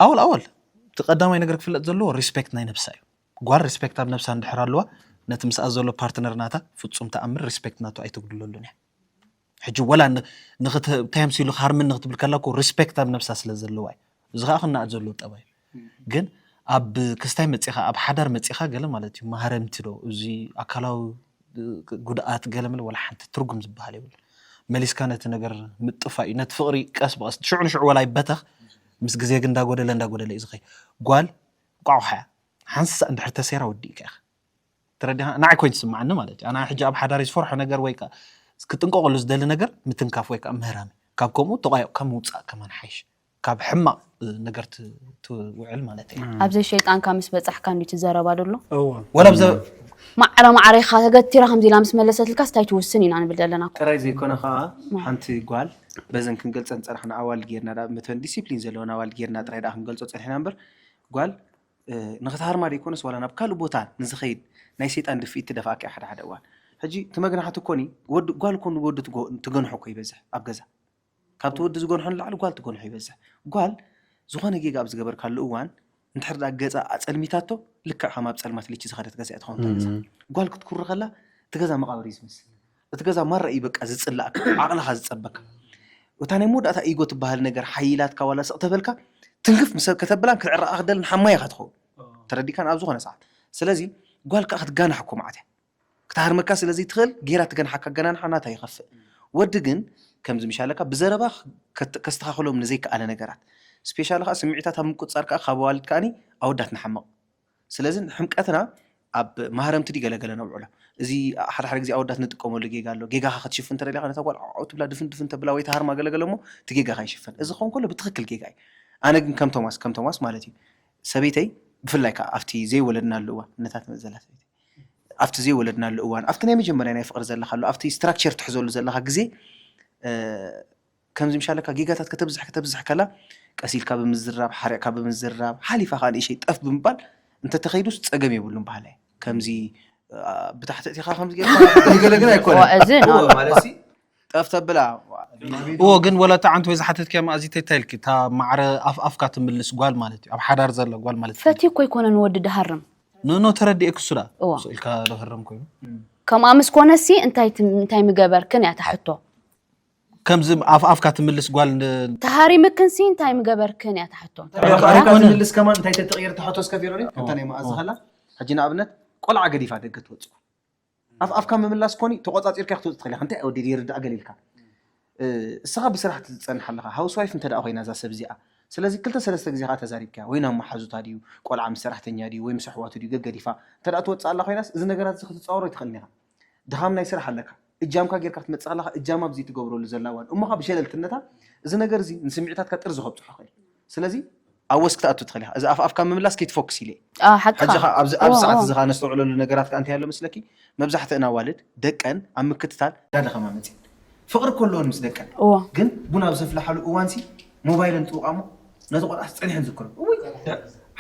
ኣወል ኣወል፣ እቲ ቀዳማይ ነገር ክፍለጥ ዘለዎ ሪስፔክት ናይ ነብሳ እዩ። ጓል ሪስፔክት ኣብ ነብሳ እንድሕር ኣለዋ፣ ነቲ ምስኣ ዘሎ ፓርትነር ናታ ፍጹም ተኣምር ሪስፔክት ናቱ ኣይትጉድለሉን እያ። ሕጂ ወላ ን-፣ ንኽት-፣ እንታይ ኣምሲሉ ክሃርምን ንክትብል ከላ እኮ ሪስፔክት ኣብ ነብሳ ስለ ዘለዋ እዩ። እዚ ኸኣ ክነኣድ ዘለዎ ጠባይ እዩ። ግን ኣብ ክስታይ መጺኻ፣ ኣብ ሓዳር መጺኻ ገለ ማለት እዩ፣ ማህረምቲ ዶ፣ እዚ ኣካላዊ ጉድኣት ገለ መለ ወላ ሓንቲ ትርጉም ዝበሃል የብሉ። መሊስካ ነቲ ነገር ምጥፋእ እዩ። ነቲ ፍቕሪ ቀስ ብቐስ ሽዑ ንሽዑ ወላ ይበተኽ፣ ምስ ግዜ ግን እንዳጎደለ እንዳጎደለ እዩ ዝኸይ። ጓል እንቋቑሖ እያ። ሓንሳእ እንድሕር ተሰይራ ወዲእካ ኢኻ። ተረዲኻ? ንዓይ ኮይኑ ዝስምዓኒ ማለት እዩ። ኣነ ሕጂ ኣብ ሓዳር ዝፈርሖ ነገር ወይ ከኣ ክጥንቀቐሉ ዝደሊ ነገር ምትንካፍ ወይ ከኣ ምህራም። ካብ ከምኡ ተቋዮቕካ ምውጻእ ከማን ሓይሽ። ካብ ሕማቕ፣ እ፣ ነገር ት-፣ ትውዕል ማለት እዩ። ኣብ ዘይሸይጣንካ ምስ በጻሕካ እንድዩ ትዘረባ ደሎ። እወ። ወላ ብዘ-፣ ማዕረ ማዕረ ኢኻ ተገቲራ ከምዚ ኢላ ምስ መለሰትልካስ እንታይ ትውስን ኢና ንብል ዘለና እኮ። ጥራይ ዘይኮነ ኸኣ ማ- ሓንቲ ጓል በዘን ክንገልጸን ጸናሕና ኣዋልድ ጌርና፣ ዳ-፣ መተን ዲሲፕሊን ዘለወን ኣዋልድ ጌርና ጥራይ ደኣ ክንገልጾ ጸኒሕና እምበር፣ ጓል፣ እ፣ ንኽትሃርማ ደይኮነስ ዋላ ናብ ካልእ ቦታ ንዝኸይድ ናይ ሰይጣን ድፍኢት ትደፍኣካ እያ ሓደ ሓደ እዋን። ሕጂ እቲ መግናሕቲ እኮኒ ወዲ፣ ጓል እኮ ንወዲ ትጎ-፣ ትገንሖ እኮ ይበዝሕ ኣብ ገዛ። ካብቲ ወዲ ዝጎንሖ ንላዕሊ ጓል ትጎንሖ ይበዝሕ። ጓል ዝኾነ ጌጋ ኣብ ዝገበርካሉ እዋን እንድሕር ደኣ ገጻ ኣጸልሚታቶ ልክዕ ከም ኣብ ጸልማት ልቺ ዝኸደት ገዛ እያ ትኸውን እታ ገዛ። እም። ጓል ክትኩሪ ከላ እቲ ገዛ መቓብር እዩ ዝመስል። እቲ ገዛ ማራ እዩ በቃ ዝጽላእካ፣ ዓቕልኻ ዝጸበካ። እታ ናይ መወዳእታ ኢጎ ትበሃል ነገር ሓይላትካ ዋላ ስቕ ተበልካ ትንክፍ ምስ ከተብላን ክትዕረቓ ክደልን ሓማይ ኢኻ ትኸውን። ተረዲእካን ኣብ ዝኾነ ሰዓት። ስለዚ ጓል ከኣ ክትጋናሕ እኮ መዓት እያ። ክትሃርመካ ስለ ዘይትኽእል ጌራ ትገንሓካ ኣገናንሓ ናታ ይኸፍእ። ወዲ ግን ከምዚ ምሻለካ ብዘረባ ከት-፣ ከስተኻኽሎም ንዘይከኣለ ነገራት፣ ስፔሻሊ ከኣ ስምዒታት ኣብ ምቁጽጻር ከኣ ካብ ኣዋልድ ከኣኒ ኣወዳት ንሓምቕ። ስለዚ ሕምቀትና ኣብ ማህረምቲ ድዩ ገለ ገለ ነብዕሎ። እዚ ሓደ ሓደ ግዜ ኣወዳት ንጥቀመሉ ጌጋ ኣሎ። ጌጋኻ ክትሽፍን እንተ ደሊኻ ነታ ጓል ዓው ትብላ፣ ድፍን ድፍን ተብላ ወይ ትሃርማ ገለ ገለ እሞ እቲ ጌጋኻ ይሽፈን። እዚ ክኸውን ከሎ ብትኽክል ጌጋ እዩ። ኣነ ግን ከም ቶማስ፣ ከም ቶማስ ማለት እዩ፣ ሰበይተይ ብፍላይ ከኣ ኣብቲ ዘይወለድናሉ እዋን፣ ነታ ትመጽእ ዘላ ሰበይተይ፣ ኣብቲ ዘይወለድናሉ እዋን፣ ኣብቲ ናይ መጀመርያ ናይ ፍቕሪ ዘለኻሉ፣ ኣብቲ ስትራክቸር ትሕዘሉ ዘለኻ ግዜ፣ እ፣ ከምዚ ምሻለካ ጌጋታት ከተብዝሕ፣ ከተብዝሕ ከላ፣ ቀስ ኢልካ ብምዝራብ፣ ሓሪቕካ ብምዝራብ፣ ሓሊፋ ከኣ ንእሽተይ ጠፍ ብምባል እንተተኸይዱስ ጸገም የብሉን በሃላይ። ከምዚ፣ እ፣ ብታሕቲ እቲኻ ከምዚ ጌርካ ገለ ግን ኣይኮነን። ዋ፣ እዚ እወ፣ ነው። ማለትሲ፣ ጠፍ ተብላ። እዎ፣ ግን ወላ እታ ዓንተ ወይ ዝሓተትክያ መኣዚተይ እንታይ ኢልኪ? እታ ማዕረ ኣፍ ኣፍካ ትምልስ ጓል ማለት እዩ። ኣብ ሓዳር ዘላ ጓል ማለት እዩ። ፈትዩ እኮ ኣይኮነን ወዲ ድሃርም። ኖ፣ ኖ፣ ተረዲኤኪ እሱ ደኣ። እዎ። ስቕ ኢልካ ዶ ህረም ኮይኑ? ከምኣ ምስ ኮነሲ እንታይ ት-፣ እንታይ ምገበርክን እያ እታ ሕቶ። ከምዚ ኣፍ ኣፍካ ትምልስ ጓል ን- ተሃሪምክንሲ እንታይ ምገበርክን እያ እታ ሕቶ። ኣፍካ ኣይኮነን። ትምልስ ከማን እንታይ ተተቕየር እታ ሕቶ እስከ ቬሮኒክ? ከምታ ናይ መኣዚ ከላ፣ ሕጂ ንኣብነት ቆልዓ ገዲፋ ደገ ትወጽእ። ኣፍ ኣፍካ ምምላስ ኮኒ ተቆጻጺርካ ክትወጽእ ትኽእል ኢኻ። እንታይ ወዲ ይርዳእ ገለ ኢልካ። እ፣ እስኻ ብስራሕ ትጸንሕ ኣለኻ። ሃውስ ዋይፍ እንተ ደኣ ኮይና እዛ ሰብ እዚኣ። ስለዚ ክልተ ሰለስተ ግዜ ከኣ ተዛሪብካያ። ወይ ናብ መሓዙታ ድዩ፣ ቆልዓ ምስ ሰራሕተኛ ድዩ፣ ወይ ምስ ኣሕዋቱ ድዩ፣ ገገዲፋ። እንተ ደኣ ትወጽእ ኣላ ኮይናስ፣ እዚ ነገራት እዚ ክትጻወሮ ኣይትኽእልን ኢኻ። ድኻም ናይ ስራሕ ኣለካ። እጃምካ ጌርካ ክትመጽእ ከለኻ፣ እጃማ ኣብዚ ትገብረሉ ዘላ እዋን። እሞ ኸኣ ብሸለልትነታ፣ እዚ ነገር እዚ ንስምዒታትካ ጥርዚ ከብጽሖ ይኽእል። ስለዚ፣ ኣብ ወስ ክትኣቱ ትኽእል ኢኻ። እዚ ኣፍ ኣፍካ ምምላስ ከይትፎክስ ኢለ እየ። አ፣ ሓቅኻ። ሕጂ ኸኣ ኣብዚ፣ ኣብዚ እዎ፣ ሰዓት እዎ። እዚ ኸኣ ነስተውዕለሉ ነገራት ከኣ እንታይ ኣሎ መስለኪ? መብዛሕትአን ኣዋልድ ደቀን ኣብ ምክትታል እንዳደኸማ መጺአን። ፍቕሪ እኮ ኣለወን ምስ ደቀን። እዎ። ግን ቡን ኣብ ዘፍልሓሉ እዋንሲ ሞባይለን ጥውቓሞ ነቲ ቆልዓስ ጸኒሐን ዝዝክሮ። እውይ፣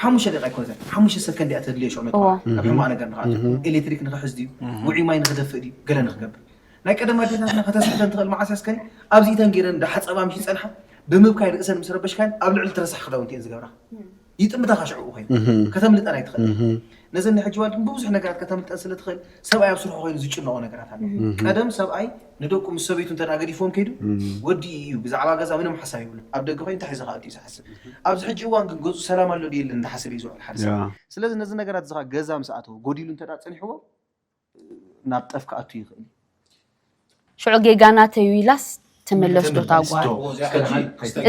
ሓሙሽተ ደቂቃ ኣይኮነትን፣ ሓሙሽተ ሰከንድ እያ ተድልዮ ሽዑ ነቲ እዎ። ቆልዓ። ኣብ ሕማቕ ነገር ንኽኣቱ። እህ። ኤሌክትሪክ ንኽሕዝ ድዩ? እህ። ውዑይ ማይ ንኽደፍእ ድዩ? ገለ ንኽገብር። ናይ ቀደም ኣዴታትና ከተስሕተን ትኽእል መዓስ እያ እስከ ኣብዚተን ገይረን እንዳሓጸባ ምሽ ይጸንሓ ብምብካይ ርእሰን ምስ ረበሽካን ኣብ ልዕሊ እቲ ረሳሕ ክዳውንቲ እየን ዝገብራ። ይጥምታኻ ሽዑ ኮይኑ እህ። ከተምልጠን ኣይትኽእል። እህ። ነዘን ናይ ሕጂ ኣዋልድ ግን ብብዙሕ ነገራት ከተምልጠን ስለ ትኽእል ሰብኣይ ኣብ ስርሑ ኮይኑ ዝጭነቖ ነገራት ኣሎ። እህ። ቀደም ሰብኣይ ንደቁ ምስ ሰበይቱ እንተ ደኣ ገዲፍዎም ከይዱ እህ። ወዲ እዩ ብዛዕባ ገዛ ምንም ሓሳብ የብሉን። ኣብ ደገ ኮይኑ እንታይ ሒዘ ከኣቱ እዩ ዝሓስብ። ኣብዚ ሕጂ እዋን ግን ገጹ ሰላም ኣሎ ድዩ የለን እንዳሓሰበ እዩ ዝውዕል ሓደ ሰብ። ያ። ስለዚ ነዚ ነገራት እዚ ኸኣ ገዛ ምስ ኣተወ ጎዲሉ እንተ ደኣ ጸኒሕዎ ናብ ጠፍ ክኣቱ ይኽእል እዩ። ሽዑ ጌጋ ናተይ እዩ ኢላስ ትምለስ ዶ እታ ጓል?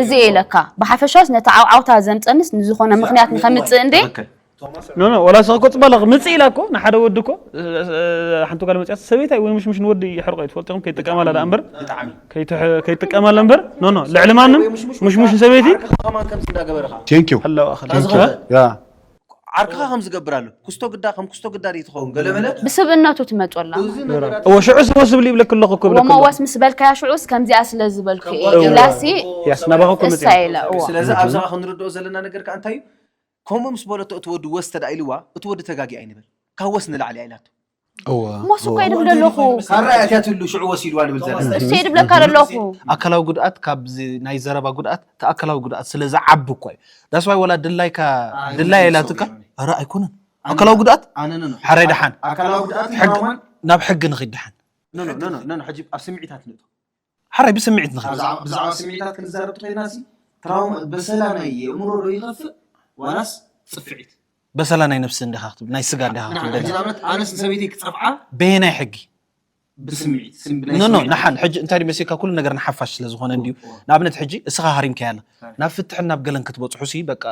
እዚ እየ ኢለካ። ብሓፈሻስ ነቲ ዓውዓውታ ዘምጸንስ ንዝኾነ ምኽንያት ንኸምጽእ እንዴ? ትኽክል። ኖ ኖ፣ ወላ ሰኮ ጽባላ ምጽእ ኢላ እኮ ንሓደ ወዲ እኮ፣ እ፣ እ፣ ሓንቲ ጓል መጽያት ሰበይታይ ወይ ምሽምሽ ንወዲ ይሕርቆ እዩ፣ ትፈልጥኹም? ከይጥቀማላ ደኣ እምበር፣ ከይትሕ-፣ ከይጥቀማላ እምበር። ኖ ኖ፣ ልዕሊ ማንም ምሽምሽ ሰበይቲ። ከማን ከምዚ እንዳገበረኻ Thank you. ኣለዋ። ከ እዚ ኸ Yeah. ዓርክኻ ከም ዝገብር ኣሎ። ኩስቶ ግዳ ከም ኩስቶ ግዳ ድዩ ትኸውን ገለመለ? ብስብእነቱ ትመፁ ኣላ። እዚ ነገራት እወ ሽዑ ስወስ ዝብል ይብለክ ኣለኹ እኮ ብለክ ኣለኹ። ወመወስ ምስ በልካያ ሽዑስ ከምዚኣ ስለ ዝበልኩ እየ ኢላሲ ያስ ናባኹ እኮ መፂኡ። እሳ ኢለ እዋ። ስለዚ ኣብዛ ኸዓ ክንርድኦ ዘለና ነገር ከኣ እንታይ እዩ? ከምኡ ምስ በለቶ እቲ ወዲ ወስ ተዳ ኢልዋ እቲ ወዲ ተጋጊ ኣይንበል። ካብ ወስ ንላዕሊ እያ ኢላቶ። እወ ሞስ እኮ ይድብል ኣለኹ። ሳራ እያ እቲያ ትሉ ሽዑ ወስ ኢልዋ ንብል ዘለና። እሱ ይድብለካ ኣለኹ። ኣካላዊ ጉድኣት ካብ ናይ ዘረባ ጉድኣት እቲ ኣካላዊ ጉድኣት ስለ ዝዓቢ እኮ እዩ። That's why ወላ ድላይካ ድላይ ኢላትካ ኧረ ኣይኮነን ኣካላዊ ጉድኣት ኣነ ነው ሓራይ ደሓን ኣካላዊ ጉድኣት ሕግ ይኸውን። ናብ ሕጊ ንኺድ ደሓን ኖ ኖ ኖ ኖ ኖ ሕጂ ኣብ ስምዒታት ንእቶ። ሓራይ ብስምዒት ንኺድ ብዛዕባ ብዛዕባ ስምዒታት ክንዛረብ ተኸይድና ሲ ትራውማ በሰላ ናይ የእምሮ ዶ ይኸፍእ ዋላስ ጽፍዒት? በሰላ ናይ ነፍሲ እንዲኻ ክትብል ናይ ስጋ እንዲኻ ክትብል ሕጂ ንኣብነት ኣነስ ንሰበይተይ ክጸፍዓ በየናይ ሕጊ ብስምዒት ስም- ብናይ ኖ ኖ ስምዒት ንሓን ሕጂ እንታይ ድመሲልካ ኩሉ ነገር ንሓፋሽ ስለ ዝኾነ እንድዩ። ንኣብነት ሕጂ እስኻ ሃሪምካያ ኣላ ናብ ፍትሕን ናብ ገለን ክትበፅሑ ሲ በቃ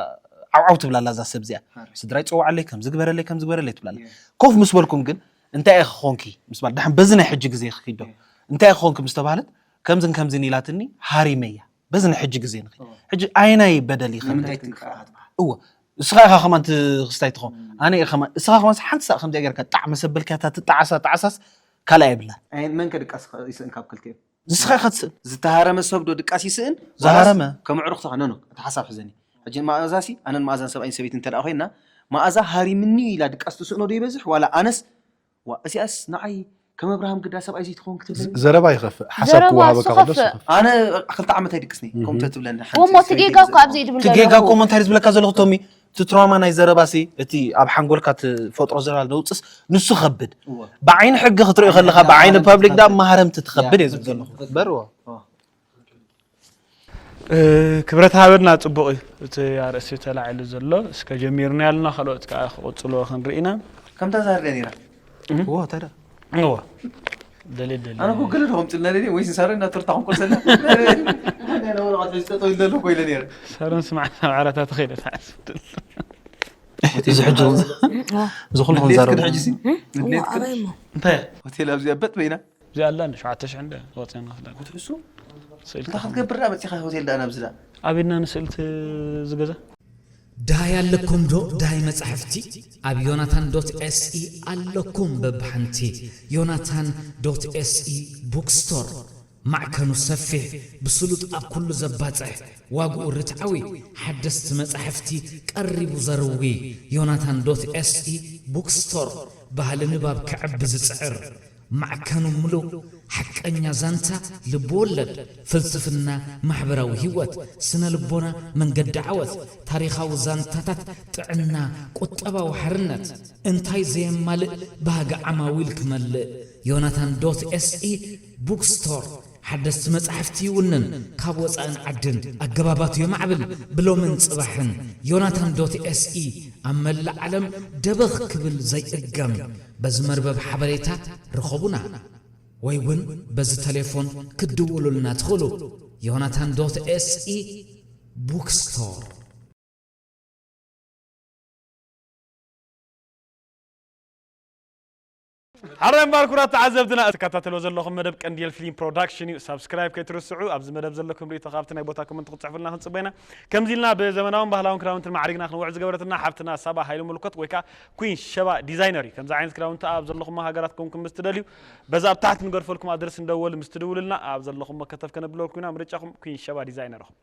ዓውዓው ትብላ ኣላ እዛ ሰብ እዚኣ። ስድራይ ፀውዓለይ ከምዚ ግበረለይ ከምዚ ግበረለይ ትብላ ኣላ። ኮፍ ምስ በልኩም ግን እንታይ ኢኺ ኾንኪ ምስ በሃል ደሓን በዚ ናይ ሕጂ ግዜ ክኺድ ዶ እንታይ ኢኺ ኾንኪ ምስ ተባህለት ከምዝን ከምዝን ኢላትኒ ሃሪመያ በዚ ናይ ሕጂ ግዜ ንኺድ። ሕጂ ኣየናይ በደል እዩ ከምዚ? ንምንታይ ትንክፋ ኢኻ ትበሃል? እወ እስኻ ኢኻ ከማን ትኽስታይ ትኾን ኣነ እየ ከማን እስኻ ከማን ሓንቲ ሳእ ከምዚኣ ጌርካ ጣዕ መሰበልካታ ትጣዓሳ ጣዓሳስ ካልኣ የብላ። ኣይ መን ከድቃስ ይስእን ካብ ክልቲኦም? ንስኻ ኢኻ ትስእን። ዝተሃረመ ሰብ ዶ ድቃስ ይስእን? ዝሃረመ። ከም ዕሩኽትኻ ኖ ኖ እቲ ሓሳብ ሕዘኒ። ሕጂ መኣዛሲ ኣነን መኣዛን ሰብኣይን ሰበይትን እንተ ደኣ ኮይና መኣዛ ሃሪምኒ ኢላ ድቃስ ትስእኖ ዶ ይበዝሕ ዋላ ኣነስ ዋ እዚኣስ ንዓይ ከም ኣብርሃም ግዳ ሰብኣይ ዘይትኸውን ክትብለኒ? ዘረባ ይኸፍእ ሓሳብ ዘረባ ክወሃበካ እሱ ከሎ ኸፍእ። ይኸፍእ። ኣነ ክልተ ዓመት ኣይድቅስኒ ከምቲ ትብለኒ ሓንቲ እሞ እቲ ሰበይቲ ጌጋ እኮ ገዛ- ኣብዚ ይድብል እቲ ጌጋ እኮ ዘለኹ። እሞ እንታይ ዝብለካ ዘለኹ ቶሚ እቲ ትራውማ ናይ ዘረባሲ እቲ ኣብ ሓንጎልካ ትፈጥሮ ዘረባ ነውፅስ ንሱ ከብድ እወ። ብዓይኒ ሕጊ ክትሪኦ ከለካ ብዓይኒ ፐብሊክ ዳ መሃረምቲ ትኸብድ እየ ዝብል ዘለኹ በርዎ እ፣ ክብረት ሃበና ጽቡቕ እዩ እቲ ኣርእስቲ ተላዒሉ ዘሎ እስከ ጀሚርና ያልና ካልኦት ከዓ ክቕጽልዎ ክንርኢ ኢና። ከምታ ዛርዳ ነይራ ዎ ተዳ እዎ ደልየ ደልየ ኣነ እኮ ገለ ዶ ከምፅልና ደልየ ወይ ስንሳረ እናተርታ ኮንኮል ዘለ ጠጠው ኢለ ኣለኹ ኢለ ነይረ ሰረን ስማዕ ናብ ዓራታ ተኸይደ ተዓስብ እዚ ሕጂ እውን እዚ ኩሉ ድሌት ክንዛረብ ክድ ሕጂ ሲ ድሌት ክድ እንታይ ሆቴል ኣብዚኣ በጥ በይና እዚኣ ኣላ እንደ ሸውዓተ ሽሕ እንደ ወፂና ንኽዳ ትሕሱ ስእልቲ እንታይ ክትገብር ደኣ መፂኻ ሆቴል ደኣ ናብዚ ደኣ ኣበይና ንስእልቲ ዝገዛ ድሃይ ኣለኩም ዶ ድሃይ መጻሕፍቲ ኣብ ዮናታን ዶት ኤስኢ ኣለኩም በብሓንቲ ዮናታን ዶት ኤስኢ ቡክስቶር ማዕከኑ ሰፊሕ ብስሉጥ ኣብ ኩሉ ዘባጽሕ ዋግኡ ርትዓዊ ሓደስቲ መጻሕፍቲ ቀሪቡ ዘርዊ ዮናታን ዶት ኤስኢ ቡክስቶር ባህሊ ንባብ ክዕቢ ዝጽዕር ማዕከኑ ምሉእ ሓቀኛ ዛንታ ልብወለድ ፍልስፍና ማሕበራዊ ህይወት ስነ ልቦና መንገዲ ዓወት ታሪኻዊ ዛንታታት ጥዕና ቁጠባዊ ሓርነት እንታይ ዘየማልእ ባህጊ ዓማዊል ክመልእ ዮናታን ዶት ኤስኢ ቡክስቶር ሓደስቲ መጻሕፍቲ ይውንን ካብ ወፃእን ዓድን ኣገባባቱ የማዕብል ብሎምን ፅባሕን ዮናታን ዶት ኤስኢ ኣብ መላእ ዓለም ደበኽ ክብል ዘይእገም በዚ መርበብ ሓበሬታ ርኸቡና ወይ እውን በዚ ተሌፎን ክትድውሉልና ትኽእሉ ዮናታን ዶት ኤስኢ ቡክስቶር ሓራይ እምበኣር ክቡራት ተዓዘብትና ትከታተልዎ ዘለኹም መደብ ቀንዲል ፊልም ፕሮዳክሽን እዩ ሳብስክራይብ ከይትርስዑ ኣብዚ መደብ ዘለኩም ርእቶ ካብቲ ናይ ቦታ ኮመንት ክትፅሕፉልና ክንፅበ ኢና ከምዚ ኢልና ብዘመናውን ባህላውን ክዳውንትን ማዕሪግና ክንውዕል ዝገበረትና ሓፍትና ሳባ ሃይሉ ምልኮት ወይ ከዓ ኩን ሸባ ዲዛይነር እዩ ከምዚ ዓይነት ክዳውንቲ ኣብ ዘለኹም ሃገራት ኮንኩም ምስ ትደልዩ በዛ ኣብ ታሕቲ ንገድፈልኩም ኣድረስ እንደወል ምስ ትድውሉልና ኣብ ዘለኹም መከተብ ከነብለኩም ኢና ምርጫኹም ኩን ሸባ ዲዛይነር ኢኹም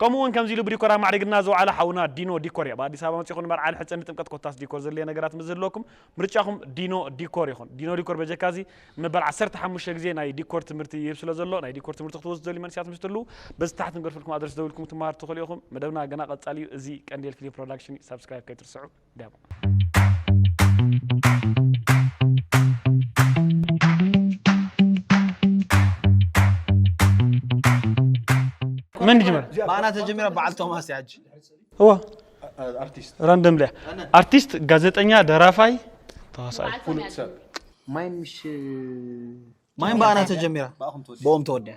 ከምኡ እውን ከምዚ ኢሉ ብዲኮር ኣማዕሪግና ዝወዓለ ሓውና ዲኖ ዲኮር እዩ ኣብ ኣዲስ ኣበባ መፂኹም ንመርዓ ንሕፀ ንጥምቀት ኮታስ ዲኮር ዘድልየ ነገራት ምስ ዝህልወኩም ምርጫኹም ዲኖ ዲኮር ይኹን ዲኖ ዲኮር በጀካ እዚ መበል ዓሰርተ ሓሙሽተ ግዜ ናይ ዲኮር ትምህርቲ ይህብ ስለ ዘሎ ናይ ዲኮር ትምህርቲ ክትወስዱ ዘድልዩ መንስያት ምስ ትህልዉ በዚ ታሕቲ ንገድፈልኩም ኣድረስ ደውልኩም ትመሃር ትኽእሉ ኢኹም መደብና ገና ቀፃሊ እዩ እዚ ቀንዴል ፊልም ፕሮዳክሽን እዩ ሳብስክራይብ ከይትርስዑ ዳሞ መን ይጅመር ብኣና ተጀሚራ በዓል ቶማስ ያጅ እዋ ራንደም ሊያ ኣርቲስት ጋዜጠኛ ደራፋይ ተዋሳኢ ማይን ምሽ ማይን ብኣና ተጀሚራ ብኦም ተወዲያ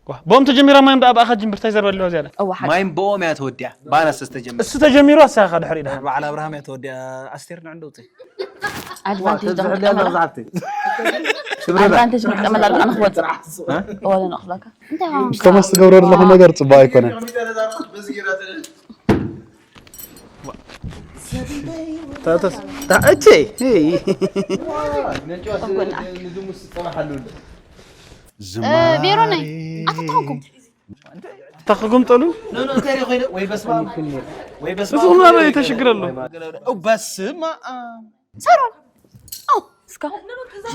ዋ፣ ቦም ተጀሚራ ማይም ደኣ ብኣኻ ጅምብርታይ ዘርበልዋ ዝያዳ። እዋ ሓቂ። ማይም ብኦም እያ ተወዲኣ። ባና ዝተጀመረ። እሱ ተጀሚሩ ኣሳኻ ድሕሪ ኢኻ። በዓል ኣብርሃም እያ ተወዲኣ። ኣስቴር ንዕንዶ ውፅእ። ኣድቫንቴጅ ዶ ክንጥቀመላ? ኣድቫንቴጅ ክንጥቀመላ ዶ ንኽወፅእ? ወለ ንኽብለካ። እንታይ ሆንካ? ምስተመስ ትገብሮ ዘለኹ ነገር ፅቡቅ ኣይኮነን። ታተስ ታእቼ ቬሮነይ ኣፈታኹኩም ተኽጉምጠሉ ወይ በስማ ወይ በስማ እሱ ኹና ተሽግረሉ በስማ ሳሮን እስካ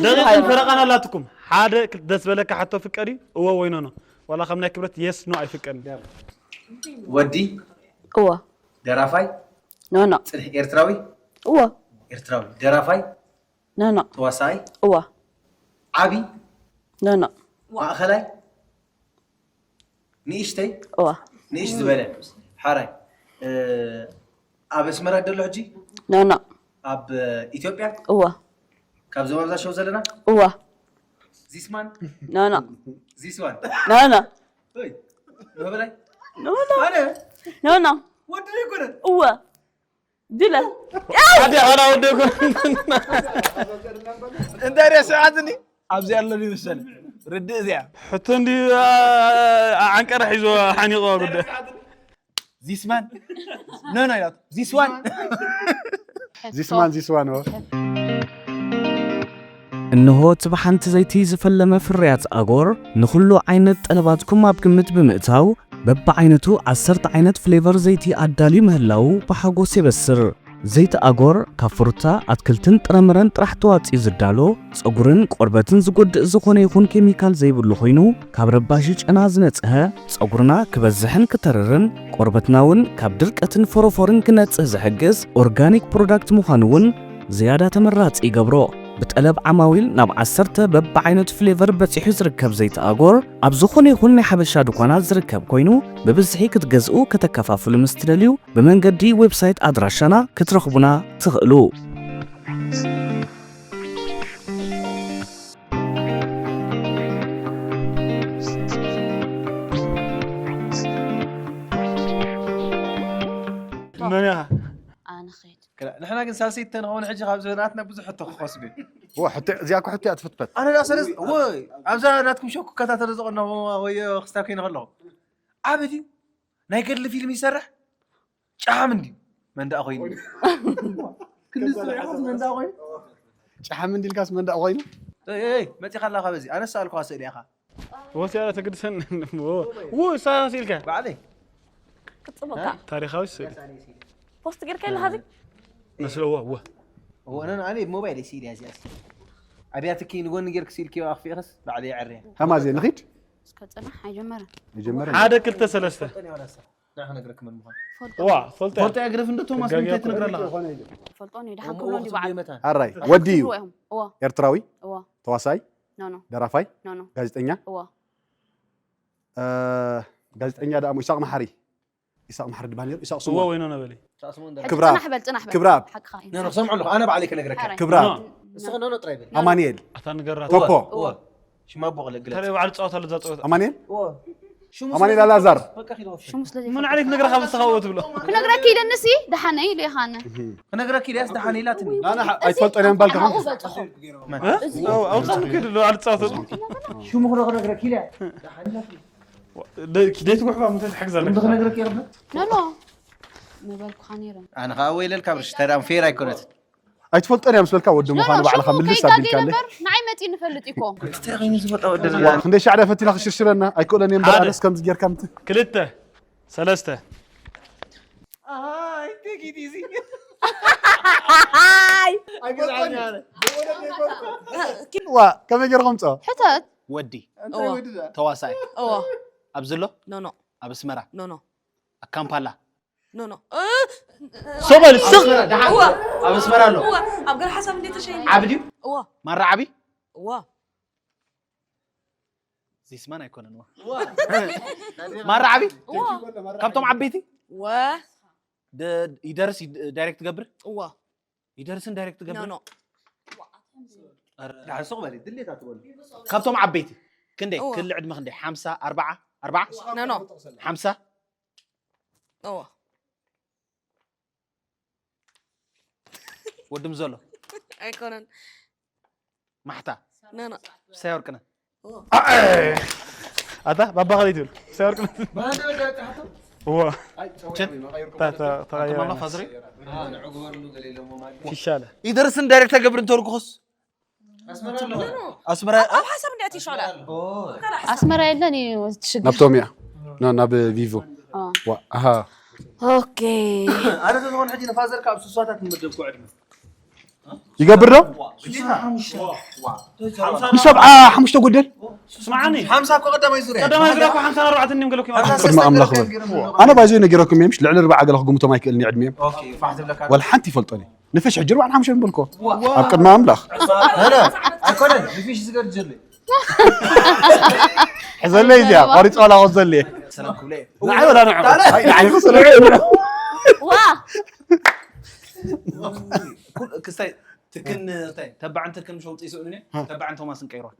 ደቂቅን ፈረቃን ኣላትኩም ሓደ ደስ በለካ ሕቶ ፍቀድ እዩ እወ ወይ ኖኖ ዋላ ከም ናይ ክብረት የስ ኖ ኣይፍቀድን ወዲ እወ ደራፋይ ኖኖ ጽንሕ ኤርትራዊ እወ ኤርትራዊ ደራፋይ ኖኖ ተዋሳይ እወ ዓቢ ኖኖ ማእኸላይ ንእሽተይ እወ ንእሽ ዝበለ ሓራይ ኣብ ኣስመራ ደሎ ሕጂ ኖኖ ኣብ ኢትዮጵያ እወ ካብ ዞባ ብዛ ሸው ዘለና እወ ዚስማን ኖኖ ዚስዋን ኖኖ ወይ መበላይ ኖኖ ኣነ ኖኖ ወዲ ዘይኮነን እወ ድለ ሓደ ሓላ ወደጎ እንታይ ደስ ስርዓትኒ ኣብዚ ኣሎ ይመሰል ርድእ እዚኣ ሕቶ እንዲ ዓንቀረ ሒዞ ሓኒቆ ጉዳይ ዚስማን ኖ ኖ ኢላት ዚስዋን ዚስማን ዚስዋን እንሆ እቲ ብሓንቲ ዘይቲ ዝፈለመ ፍርያት ኣጎር ንኹሉ ዓይነት ጠለባትኩም ኣብ ግምት ብምእታው በብዓይነቱ ዓሰርተ ዓይነት ፍሌቨር ዘይቲ ኣዳልዩ ምህላዉ ብሓጎስ የበስር። ዘይቲ ኣጎር ካብ ፍሩታ፣ ኣትክልትን ጥረምረን ጥራሕ ተዋጺኡ ዝዳሎ፣ ጸጉርን ቆርበትን ዝጎድእ ዝኾነ ይኹን ኬሚካል ዘይብሉ ኮይኑ ካብ ረባሺ ጨና ዝነጽሀ፣ ጸጉርና ክበዝሕን ክተርርን ቆርበትና እውን ካብ ድርቀትን ፎሮፎርን ክነጽህ ዝሕግዝ ኦርጋኒክ ፕሮዳክት ምዃኑ እውን ዝያዳ ተመራጺ ይገብሮ። ብጠለብ ዓማዊል ናብ ዓሰርተ በብዓይነቱ ፍሌቨር በጺሑ ዝርከብ ዘይቲ ኣጎር ኣብ ዝኾነ ይኹን ናይ ሓበሻ ድኳናት ዝርከብ ኮይኑ ብብዝሒ ክትገዝኡ ከተከፋፍሉ ምስ ትደልዩ ብመንገዲ ዌብሳይት ኣድራሻና ክትረኽቡና ትኽእሉ። መን ኢኻ? ኣነ ኸይድ ንሕና ግን ሳልሰይቲ ተንኸውን ሕጂ ካብ ዝብናትና ብዙሕ ሕቶ ክኸስብ እዩ እዚኣ እኮ ሕቶ እያ ትፍትፈት ኣነ ዳ ሰለስ ወይ ኣብዛ ናትኩም ሸኩ ከታተለ ዝቐና ወይ ክስታብ ከይነ ከለኹ ዓብ ድዩ ናይ ገድሊ ፊልም ይሰርሕ ጫሓም እንድዩ መንዳእ ኮይኑ ክንዲ ዝፅውዕኻስ መንዳእ ኮይኑ ጫሓም እንዲልካስ መንዳእ ኮይኑ መፂኻ ኣላ ካበዚ ኣነስ ኣልኳ ስእሊ ኢኻ ወሲያ ተግድሰን ው ሳስ ኢልካ ባዕለይ ክፅበካ ታሪኻዊ ስእሊ ፖስት ጌርካ ኣለካ እዚ መስለዎ ወ እወ ኣነ ኣነ ሞባይል ሲል ያዝ ያዝ ኣብያትኪ ንጎኒ ጌርክ ሲልኪ ኣኽፊእኽስ ባዕለይ የዕርያ ከማዜ ንኺድ እስከ ፅናሕ ኣይጀመረን ይጀመር ሓደ ክልተ ሰለስተ ንዓ ክነግረክ መን ምዃን ፈልጦ ዋ ፈልጠ ፎልጦ ያግርፍ እንዶ ቶማስ ምንታይ ትነግረለኻ ፈልጦ ኒ ድሓን ክብሎ እንዲ በዓል መታን ኣራይ ወዲ እዩ ክብሎ እዮም እዎ ኤርትራዊ እዎ ተዋሳይ ኖ ኖ ደራፋይ ኖ ኖ ጋዜጠኛ እዎ እ፣ ጋዜጠኛ ደኣ እሞ ኢሳቅ መሓሪ ኢሳቅ መሓሪ ድባል ነሩ ኢሳቅ እዎ ስዋ ወይ ኖ ነበለይ ሕጂ ክብራብ። ፅናሕ በል ፅናሕ በል ክብራብ። ሓቅኻ እዩ ኖ ኖ ክሰምዑ ኣለኹ ኣነ ባዕለይ ክነግረካ ሓራይ ክብራብ እስኸ ኖ ኖ ጥራይ በል ኣማኑኤል ኣታ ንገራት ቶፖ እዎ ሽማ ኣቦ ክለግለ ተለይ ባዕሉ ፃወት ኣሎ እዛ ፀወት ኣማኑኤል እዎ ሽሙ ኣማኑኤል ኣላዛር በቃ ኪዶ ሽሙ ስለ ምን ዓይነት ነገር ካብ ዝሰኻወ ትብሎ ክነግረኪ ኢለንሲ ደሓነ ኢሉ ኢኻነ ክነግረኪ ኢልያስ ደሓን ኢላትኒ ናና ኣይትፈልጦን እያ ምባልካ ኣብኡ በልፅኹም ኣውፃ ምክድ ኣሎ ባዕሉ ፃወት ኣሎ ሽሙ ክነግረኪ ኢልያ ደይትጉሕባ ምንታይ ትሕግዘለካ ክነግረኪ ይኽብል ኖ ኖ ምበልኩኻ ነይረ ኣነ ከዓ ወይለልካ ብርሽ ተዳም ፌር ኣይኮነትን ኣይትፈልጦን እያ ምስ በልካ ወዲ ምዃኑ ባዕልኻ ምልስ ኣቢልካለይ ንዓይ መፂ ንፈልጥ እኮ እንታይ ኮይኑ ዝመጣ ወደ ክንደይ ሻዕዳ ፈቲና ክሽርሽረና ኣይክእሎን እየ እምበር ሓደ። ኣነስ ከምዚ ጌርካ ምት ክልተ ሰለስተ ዋ ከመይ ገይርኩም ፀ ሕተት ወዲ እዎ ተዋሳይ እዎ ኣብዚ ኣሎ ኖ ኖ ኣብ ኣስመራ ኖ ኖ ኣብ ካምፓላ ኖ ኖ ሶበል ስቕ ደሓን ኣብ ኣስመራ ኣሎ ኣብ ገር ሓሳብ እንዴት ተሸይኑ ዓቢ ድዩ እዎ ማራ ዓቢ እዎ ዚስማን ኣይኮነን ዋ ማራ ዓቢ እዎ ካብቶም ዓበይቲ ወ ደ- ይደርስ ይድ- ዳይሬክት ትገብር እዎ ይደርስን ዳይሬክት ኖ ትገብር ኖ ደሓን ሱቕ በሊ ድሌት ኣትበሉ ካብቶም ዓበይቲ ክንደይ እዎ። ክሊ ዕድመ ክንደይ ሓምሳ ኣርባዓ ኣርባዓ ኖ ኖ ሓምሳ እዎ ወድም ዘሎ ኣይኮነን ማሕታ ኖ ኖ ሳይ ወርቅነ እዎ ኣታ ባባ ከለይ ትብል ሳይ ወርቅነ እዎ ቸት ታ- ታ- ተቐየረ ማማ ፋዝሪ ይሻለ ይደርስን ዳይሬክት ተገብር እንተልኩኹስ ኣስመራ ኣብ ሓሳብ እንዲያ ትሻላ ኣስመራ የለን እዩ ትሽግር ናብቶም እያ ና ናብ ቪቮ አ። ዋ ኣሃ ኦኬ ኣነ ተዝኾን ሕጂ ንፋዘር ካብ ስሳታት ንመደብኩ ዕድመ ይገብር ዶ ግዴታ ንሰብዓ ሓሙሽተ ጎደል ስማዓኒ ሓምሳ እኮ ቀዳማይ ዙርያ ቀዳማይ ዙርያ እኮ ሓምሳ ኣርባዕተ እኒም ገለኩም ሓምሳ ቅድሚ ሰለስተ ኣምላኽ ቀን በል ገይሮም ዘለዉ። ኣነ ባይዘ ነጊረኩም እዮም ልዕሊ ርባዓ ገለ ክግምቶም ኣይክእልን ዕድሚኦም ኦኬ ፋሕ ትብለካ ወላ ሓንቲ ይፈልጦኒ ንፍሽ ሕጂ ርባዕን ሓሙሽተን በልኮ ኣብ ቅድሚ ኣምላኽ ኧረ ኣይኮነን ንፊሽ ዝገርድ ዘሎ ሕዘለይ እዚኣ ቆሪፅ ዋላ ክወዘለየ ሰላም ክብለ ንዓይ ወላ ንዑ ንዓይ ክወዘለ ዋ ክስታይ ትክን እንታይ ተባዕን ትክን ሸውጥ ይስእሉኒ ተባዕን ቶማስን ቀይሯል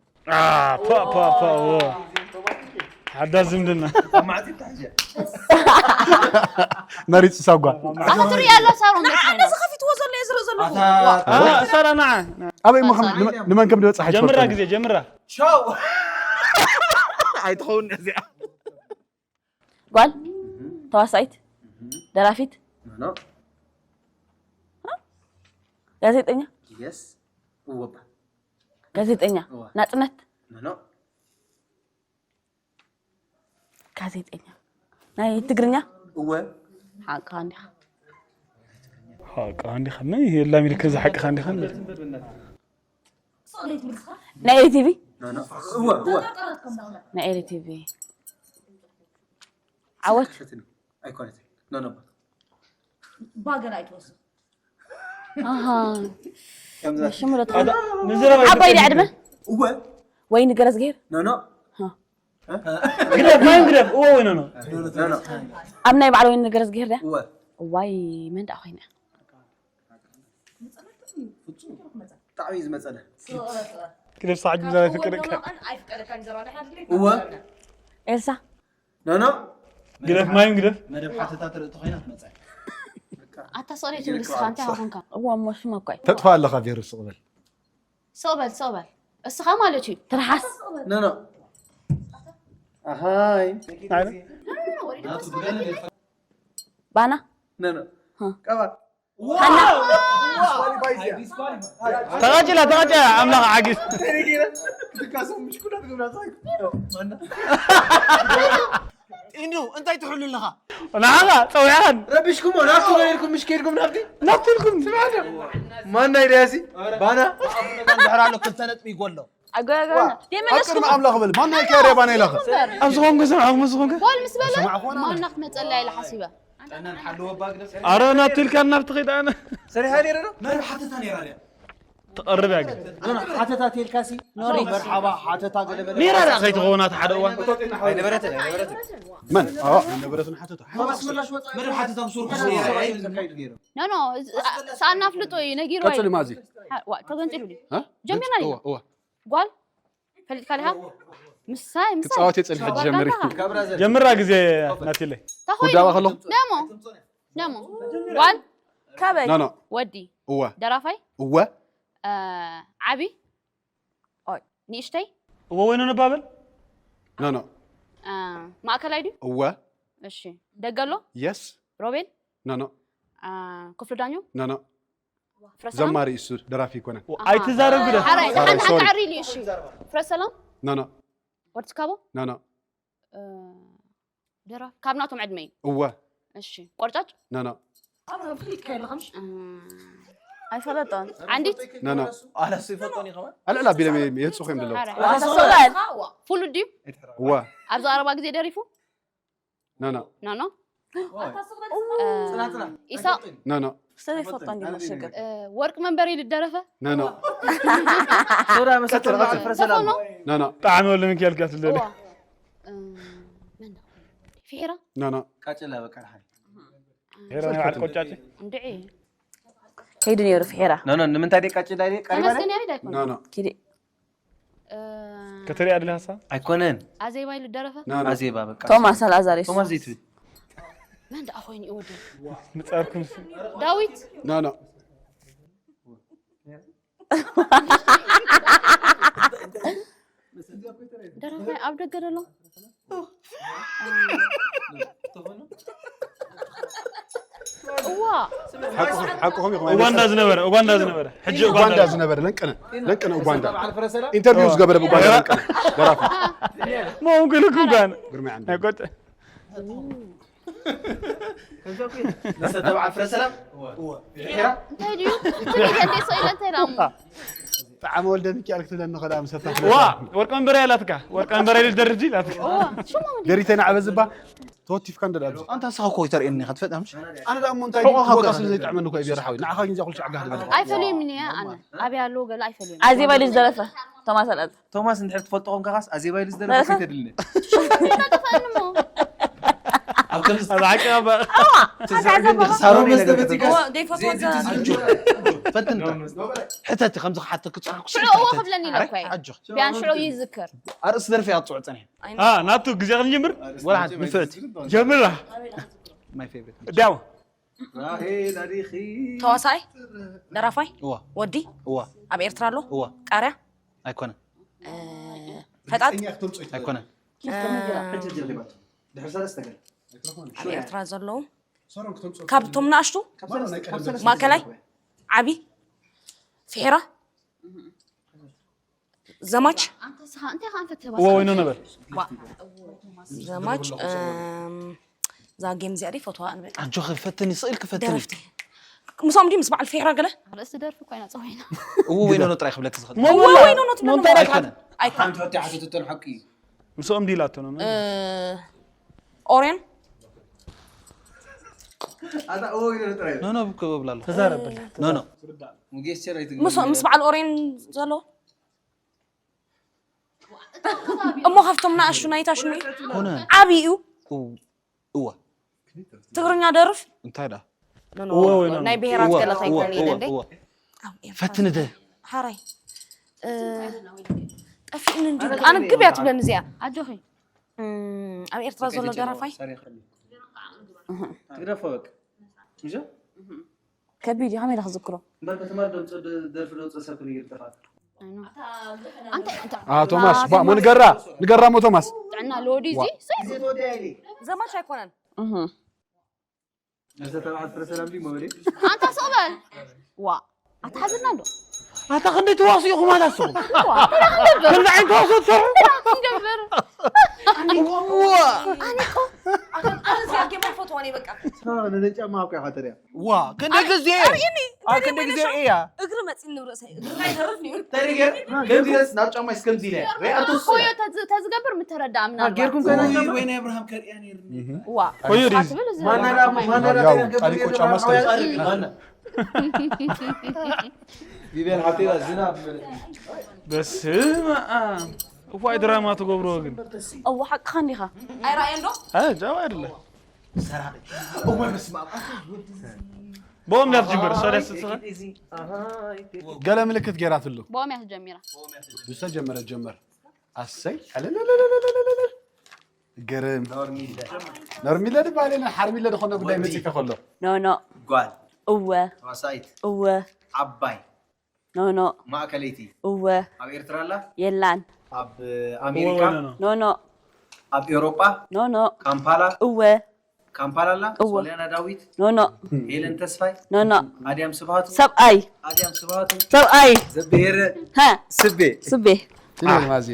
ሓዳ ዝምድና ማዕቲ ታሕያ መሪፅ ሳጓ ኣኽትሪ ያለው ሳሮን መኪና እዚ ከፊትዎ ዘሎ እየ ዝርኢ ዘለኹ ሰላ ንዓ ኣበይ እሞ ከም- ንመን ከም ዝበፅሓ ጀምራ ትፈልጡ ግዜ ጀምራ ሻው ኣይትኸውን እዚኣ ጓል ተዋሳኢት ደራፊት ጋዜጠኛ የስ እወባ ጋዜጠኛ እዋ። ናፅነት ኖ ጋዜጠኛ ናይ ትግርኛ እወ ሓቅኻ እንዲኻ ሓቅኻ እንዲኻ መን እዩ የላም ኢልካ እዚ ሓቅኻ እንዲኻ ናይ ኤሪቲቪ ኖ ኖ እወ እወ ናይ ኤሪቲቪ ዓወት ኣይኮነትን ኖ ኖ ባገር ኣይትወስድ ኣሃ ሽሙ ዶ ትኸውን? ምዝረባ ዓባይ ድያ ዕድመ እወ ወይ ንገረዝግሄር ኖ ኖ ግደፍ ማይም ግደፍ እዎ ወይ ኖ ኖ ኖ ኣብ ናይ ባዕሉ ወይ ንገረዝግሄር ድያ እወ እዋይ መን ደኣ ኮይነ ብጣዕሚ እዩ ዝመፀለ ግደፍ ሳዕጅ ምዛረብ ፍቅርካ እወ ኤልሳ ኖ ኖ ግደፍ ማይም ግደፍ መደብ ሓተታ ትርኢ ተኮይና ትመፀ ኣታ ስቕለይ ትብል ስኻ እንታይ ኾንካ እዋ እሞ ሽማ እኳ እዩ ተጥፋ ኣለኻ ቬሩ ስቕበል ሰው በል ሰው በል እስኻ ማለት እዩ ትርሓስ ኖ ኖ ኣሃይ ባና ኖ ኖ ሃ። ቀባ ሃና ተቐጭላ ተቐጭላ ኣምላኽ ዓጊስ ኢንዱ እንታይ ትሕሉ ኣለኻ ንዓኻ ፀዊዕኻን ረቢሽኩሞ ናብቲ ገይርኩም ምሽ ከይድኩም ናብቲ ናብትልኩም ማና ኢለያሲ ባና እንድሕር ኣሎ ክልተ ነጥቢ ይጎሎ ኣጎያጎያና ኣብ ቅድሚ ኣምላኽ በል ማን ናይ ከያርያ ባና ኢላኸ ኣብ ዝኾንኩ ሰምዓኹም ዝኾንኩ ጓል ምስ በለ ማና ክትመፀላ ኢለ ሓሲበ ኣረ ናብትልካ ናብቲ ኸይድ ኣነ ሰሪሓ ነይረ ዶ መን ሓተታ ነይራ ድያ ትቐርብ እያ ግን ኖ ሓተታ ቴልካሲ መርሓባ ሓተታ ገለበለ ነይራ ዳ ከይትኸውን ኣቲ ሓደ እዋን ኣይነበረትን ኣይነበረትን መን ኣዋ ነበረትን ሓተታ መደብ ሓተታ ብሱር ነይራ ኖ ኖ ሰኣና ኣፍልጦ እዩ ነጊሩ ቀፅሊ ማዚ ተገንፂሉ ድዩ እ? ጀሚርና እዋ ኢና እዋ ጓል ፈሊጥካ ዲኻ ምሳይ ምሳይ ክፃወት እየ ፀኒሐ ጀመሪ ጀምራ ግዜ ናትለይ ተኾይኑ ወዳባ ከሎ ደሞ ደሞ ጓል ካበይ ኖ ኖ ወዲ እወ ደራፋይ እወ እ፣ ዓቢ ኦይ። ንእሽተይ እዎ ወይ ንባበል ኖ ኖ እ፣ ማእከላይ ድዩ እወ እሺ ደገሎ የስ ሮቤል ኖ ኖ እ፣ ክፍሉ ዳኞ ኖ ኖ ፍረሰላም ዘማሪ እሱ ደራፊ ይኮነ ኣይትዛረብ ግደ ሓራይ ሓራይ፣ ሶሪ። ሓራይ ሪሊ እሺ ፍረሰላም ኖ ኖ ወርትካቦ ኖ ኖ እ፣ ደራ ካብ ናቶም ዕድመ እዩ እወ እሺ ቆርጫጭ ኖ ኖ እ፣ ኣይፈለጦን ዓንዲት ኖ ኖ ኣነሱ ይፈጦን ይኸማ ኣልዕላ ቢሎም የህፅኹ እዮም ዘለዉ ሓራይ ኣሰውላል ፍሉድ ድዩ እወ ኣብዚ ቀረባ ግዜ ደሪፉ ኖ ኖ ኖ ኖ ጽና ጽና ኢሳቅ ኖ ኖ ስለ ይፈጦ እንዲ ሽግር እ፣ ወርቅ መንበሪ ልደረፈ ኖ ኖ ሶዳ መሰተና ፍረ ሰላም ኖ ኖ ጣዕሚ ወለ ሚካኤል ጋር ትልለ እዋ እ፣ መን ነው? ፊሒራ ኖ ኖ ቃጭላ በቃ ድሓን ሄራ ናይ ባዓል ቆጫጭ እንድዒ ከይዱ ነይሩ ፍሒራ ኖ ኖ ንምንታይ ደይ ቃጭላ ደይ ቀሪባ ተመስገን ያሬድ ኣይኮነ ኖ ኖ ኪዲ ከተሪኣ ድልያ ሃሳ? ኣይኮነን። ኣዜባ ኢሉ ደረፈ። No, no. ኣዜባ በቃ። ቶማስ ኣልኣዛር የሱስ። ቶማስ ዘይትብል። መን ደኣ ኮይኑ ይወደ? ምጻርኩም ስ- ዳዊት። No, no. ደረፋይ ኣብ ደገ ደሎ። እዋ። ሓቁኹም ኢኹም። ኡጋንዳ ዝነበረ ኡጋንዳ ዝነበረ ሕጂ ኡጋንዳ ዝነበረ ለንቀነ ለንቀነ ኡጋንዳ ኢንተርቪው ዝገበረ ብኡጋንዳ ለንቀነ ደራፊ መምክልኩም ጋን ግርማይ ዓንደ ኣይቆጥ መሰተባዓል ፍረ ሰላም እንታይ ድዩ? ትንሽ እንዴ ሰው ይለን እንታይ ዳሙ? ጣዕመ ወልደ ሚካኤል ክትብለኒ ከዳ ምሰታ ዋ ወርቅ መንበረ ያላትካ ወርቅ መንበረ ይደርጂ ይላትካ ሽሙ ምንድን ደሪተና ዓበዝባ ተወቲፍካ እንደ ዳብዚ ኣንታ ንስኻ እኮ ይተርእየኒ ኢኻ ትፈልጥ ምሽ ኣነ ደኣ እሞ እንታይ ድዩ ቦታ ስለ ዘይጥዕመኒ እኮ እዩ ብሄር ሓወይ ንዓኻ ግን እዚኣ ኩሉ ሸዕ ጋህ ዝበለ ኣይፈልዮም እኔ ኣነ ኣብያ ኣለዎ ገለ ኣይፈልዮም ኣዜባ ኢሉ ዝደረፈ ቶማስ ኣልኣዛር። ቶማስ እንድሕር ትፈልጦ ኮንካ ካስ ኣዜባ ኢሉ ዝደረፈ ከይተድልኒ ጠፋንሞ ኣብ ከምዚ ኣብ ሓቂ ኣባ ትዝዕግን ሳሮን መስተበፂካስ ገይፈትዎ ፈትን ሕተቲ ከምዚ ክሓተክ ፅሑፍ ሽዑ እዎ ክብለኒ ኢለ እኮ እየ። ኣጆ ቢያን ሽዑ ይዝክር ኣርእሲ ደርፊ ኣትፅዑ ፀኒሕ አ ናቱ ግዜ ክንጅምር ወላ ሓንቲ ንፍዕቲ ጀምራ my favorite ዳው ራሄል ኣዲኺ ተዋሳኣይ ደራፋይ እዋ ወዲ እዋ ኣብ ኤርትራ ኣሎ እዋ ቃርያ ኣይኮነን ፈጣጥ ኣይኮነን ኣብ ኤርትራ ዘለዉ ካብቶም ንኣሽቱ ማእከላይ ዓቢ ፍሒራ ዘማች እንታይ ከ ኣንፈት እዎ ወይኖ ነበር ዘማች እም፣ እዛ ጌም እዚኣ ደይ ፈትዋ ንበል ኣጆኺ ፈትኒ ስእል ክፈትኒ ደረፍቲ ምስኦም ድዩ ምስ በዓል ፍሒራ ገለ ርእሲ ደርፊ ኮይና ፀወይና እዎ ወይ ኖ ጥራይ ክብለኪ ዝኽእል ወይ ወይ ኖ ትብሎ ኣይኮነን ኣይኮን ሓንቲ ወዲ ሓተትቶን ሓቂ እዩ ምስኦም ዲላቶ ነው ኦርዮን ኣታ እዎ ወይ ኖ ጥራይ ኖ ኖ ብከብብላ ኣለኹ ተዛረበላ ኖ ኖ ሙጌስቸር ኣይትግበ ምስ ምስ በዓል ኦርዮን ዘሎ እሞ ካብቶም ንኣሽቱ ናይታ ሽሙ እዩ ኮነ ዓብዪ እዩ እዎ ትግርኛ ደርፍ እንታይ ዳ ኖ፣ ኖ፣ ናይ ብሄራት ገለ ከይኮነ ኢለ እንዴ ፈትኒ ደ ሓራይ እ፣ ጠፊእኒ እንዲ ኣነ ግብ እያ ትብለኒ እዚኣ ኣጆኺ እም፣ ኣብ ኤርትራ ዘሎ ደራፋይ ትግደፎ በቃ ምሽ ከቢድ እዩ ከመይ ኢለ ክዝክሮ እምበር ከተማ ደምፀ ደርፊ ደምፀ ሰብ ክብይር ጠፋት ኣንተ ኣንተ ቶማስ ባ ሞ ንገራ ንገራ ሞ ቶማስ ጥዕና ለወዲ እዚ ግዜ ተወዲያ ኢሊ ዘማች ኣይኮነን ነዚ ተባዓት ፍረ ሰላም ድዩ መበሊ ኣንታ ስቕ በል ዋ ኣትሓዝና እንዶ ኣታ ክንደይ ተዋስኡ ኢኹም ኣላስኹም ክንዲ ዓይነት ተዋስኦ ትሰርሑ ንገብር ኣነ እኮ ኣነ እዚኣ ጌም ኣይፈትዋን እየ በቃ ነደን ጫማ ኣብካ ኢኻ ተሪያ ዋ ክንደይ ግዜ ኣርእየኒ ኣብ ክንደይ ግዜ እያ እግሪ መፂኒ ንርእሰይ እግሪ ናይ ደርፍ እዩ ተሪገር ከምዚ ረስ ናብ ጫማ እስከምዚ ኢለ ሪኣቶ ኮዮ ተዝ- ተዝገብር ምተረዳኣ ምናልባት ጌርኩም ከይና ወይ ናይ ኣብርሃም ከሪያ ነይርኒ ዋ ኮዮ ድዩ? ትብል እዚ ማናዳ ርሑቕ ማናዳ ያው ከይና ጣሊቆ ከብየር ጫማ ማናዳ ስለ- ማና ቢቤል ሓቴራ ዝናብ በስመ ኣብ እኳይ ድራማ ትገብርዎ ግን እዋ ሓቅኻ እንዲኻ ኣይረኣየን ዶ እ ጃው ኣይደለ ሰራቂ እወ በስመ ኣብ ብኦም ዳት ጅምር እሷ ዳስ ትስኻ ገለ ምልክት ገይራትሉ ብኦም እያ ትጀሚራ ብዝተጀመረ ጀመር ኣሰይ ዕልልልልልልልል። ግርም ነርሚለ ድበሃል የለን ሓርሚለ ዝኾነ ጉዳይ መፂካ ከሎ ኖኖ ጓል እወ ተዋሳኢት እወ ዓባይ ኖኖ ማእከለይቲ እወ ኣብ ኤርትራ ኣላ የላን ኣብ ኣሜሪካ ኖኖ ኣብ ኤውሮጳ ኖኖ ካምፓላ እወ ካምፓላ ኣላ እወ። ሶሊያና ዳዊት ኖኖ ሄለን ተስፋይ ኖኖ ኣድያም ስብሃቱ ሰብኣይ ኣድያም ስብሃቱ ሰብኣይ ዘብሄረ ሃ ስቤ ስቤ ትብል ማዚ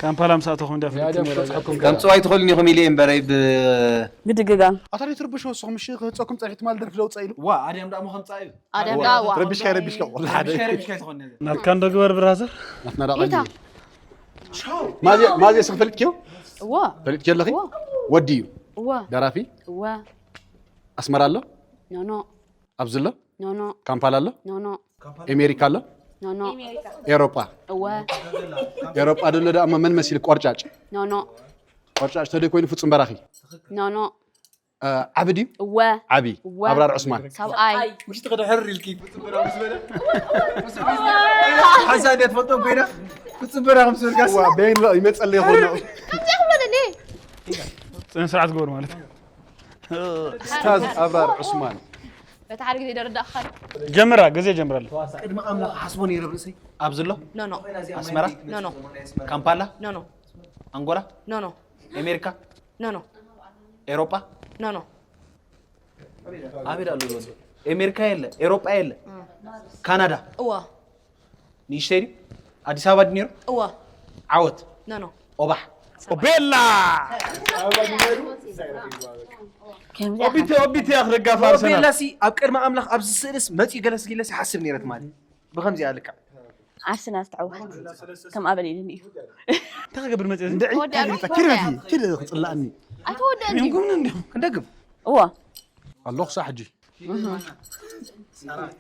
ካምፓላ ምስ ኣተኹም ዳፍት ያደም ፍትሐኩም ከምፅዋ ኣይትኽእሉን ኢኹም ኢለ እየ እምበረይ ብ ምድግጋም ኣታ ደይ ትርብሽ ወስኹም እሺ ክህፀኩም ፀኒሕቲ ማል ደርፊ ለውፀ ኢሉ ዋ ኣድያም ደኣ ሞ ከምፃ እዩ ኣደም ዳዋ ረቢሽካ ረቢሽካ ቆላ ሓደ ሸርብሽካ ኣይትኾን ነዚ ናትካ እንዶ ግበር ብራዘር ናትና ዳ ኢታ ማዜ ማዜ ስክ ፈልጥኪዮ እዎ ፈልጥኪዮ ኣለኺ ወዲ እዩ እዎ ደራፊ እዎ ኣስመራ ኣሎ ኖኖ ኣብዚ ኣሎ ኖኖ ካምፓላ ኣሎ ኖኖ ኤሜሪካ ኣሎ ኖኖ ኤሮጳ እወ ኤሮጳ ደሎ ደኣ መን መሲል ቆርጫጭ ኖኖ ቆርጫጭ ተደይ ኮይኑ ፍጹም በራኺ ኖኖ ዓቢ ድዩ? እወ ዓቢ እወ። ኣብራር ዑስማን። ሰብኣይ ውሽጢ ክድሕር ኢልኪ ክፅብራ ምስ በለ ሓንሳ እንደ ትፈልጦም ኮይና ክፅብራ ምስ በልካ ዋ በይን ሎ ይመፀለይ ይኾን ከምዚኣ ክብለኒ ስነ ስርዓት ግበሩ ማለት እዩ። ኡስታዝ ኣብራር ዑስማን። በቲ ሓደ ግዜ ደረዳእካ ጀምራ ግዜ ጀምራለሁ። ቅድሚ ኣምላኽ ሓስቦ ነይረ ብርእሰይ ኣብዚ ኣሎ ኖ ኖ ኣስመራ ኖ ኖ ካምፓላ ኖ ኖ ኣንጎላ ኖ ኖ ኤሜሪካ ኖ ኖ ኤሮጳ ኖ ኖ ኣበይ ኣሎ ዘሎ ኤሜሪካ የለ ኤሮጳ የለ ካናዳ እዋ ንእሽተይ ድዩ ኣዲስ ኣበባ ድዩ ነይሩ እዋ ዓወት ኖ ኖ ኦባሕ ቤላ ከምዚ ኦቢቴ ኦቢቴ ኣኽደጋፍ ኣርሰናል ቤላሲ ኣብ ቅድሚ ኣምላኽ ኣብዚ ስእልስ መፂኡ ገለስ ጊለስ ይሓስብ ነይረ ትማሊ ብኸምዚኣ ልክዕ ኣርሰናል ትዕወት ከም ኣበል ኢሉኒ እዩ እንታይ ክገብር መፅእ እንድዒ ወዲ ኣበይ ኪድ ኪድ ክፅላእኒ ኣይተወደአን ድዩ ይንጉምን እንዲሁ ክንደግም እዎ ኣለኹ ሳ ሕጂ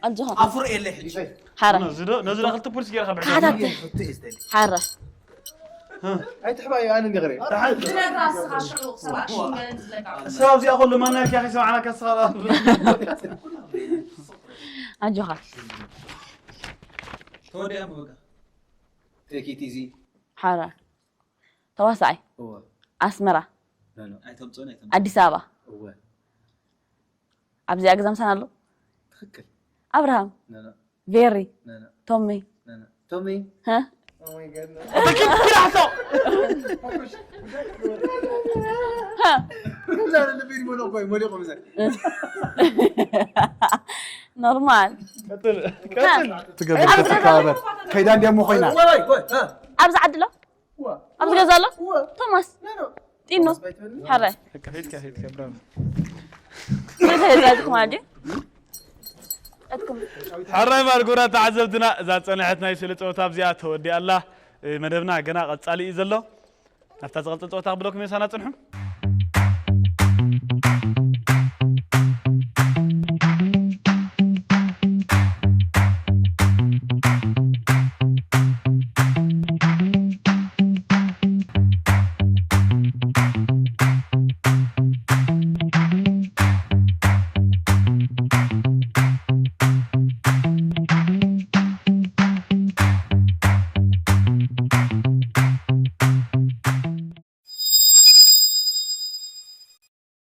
ኣጆኻ ኣፍሮ የለ ሕጂ ሓረ ነዚ ዶ ነዚ ዶ ክልተ ፖሊስ ጌርካ ብሕጂ ሓታት ሓረ ኣይትሕባዮ ኣነ እንዲኽረ ሰብ ኣብዚኣ ከሎ ማናርኪያ ከይሰማዕናካ ስኻ ኣጆኻ ተወዲኣ በቃ ቴኪት ኢዚ ሓረ ተዋሳኣይ ኣስመራ ኣዲስ ኣበባ እወ ኣብዚኣ ገዛ ምሳና ኣሎ ትክክል ኣብርሃም ነነ ቬሪ ነነ ቶሚ ነነ ቶሚ ሀ ከምዛ ልቢ ይድመኖ እኮ እዩ መሊቑ ምዘ ኖርማል ቀጥል ቀጥል ትገብር ተተከባበር ከይዳ እንዲያ እሞ ኮይና ወይ ወይ ወይ እ ኣብዚ ዓዲ ኣሎ ኣብዚ ገዛ ኣሎ ቶማስ ጢኖ ሓረ ሄድካ ሄድካ ሄድካ ብራቮ ገዛ ዝኩም ዓዲ ኣትኩም ሕራይ ማርጎራ ተዓዘብትና እዛ ፀንሐት ናይ ስእሊ ፀወታ ኣብዚኣ ተወዲኣ ኣላ መደብና ገና ቀፃሊ እዩ ዘሎ ናብታ ዝቐፅል ፀወታ ክብለኩም የሳና ፅንሑ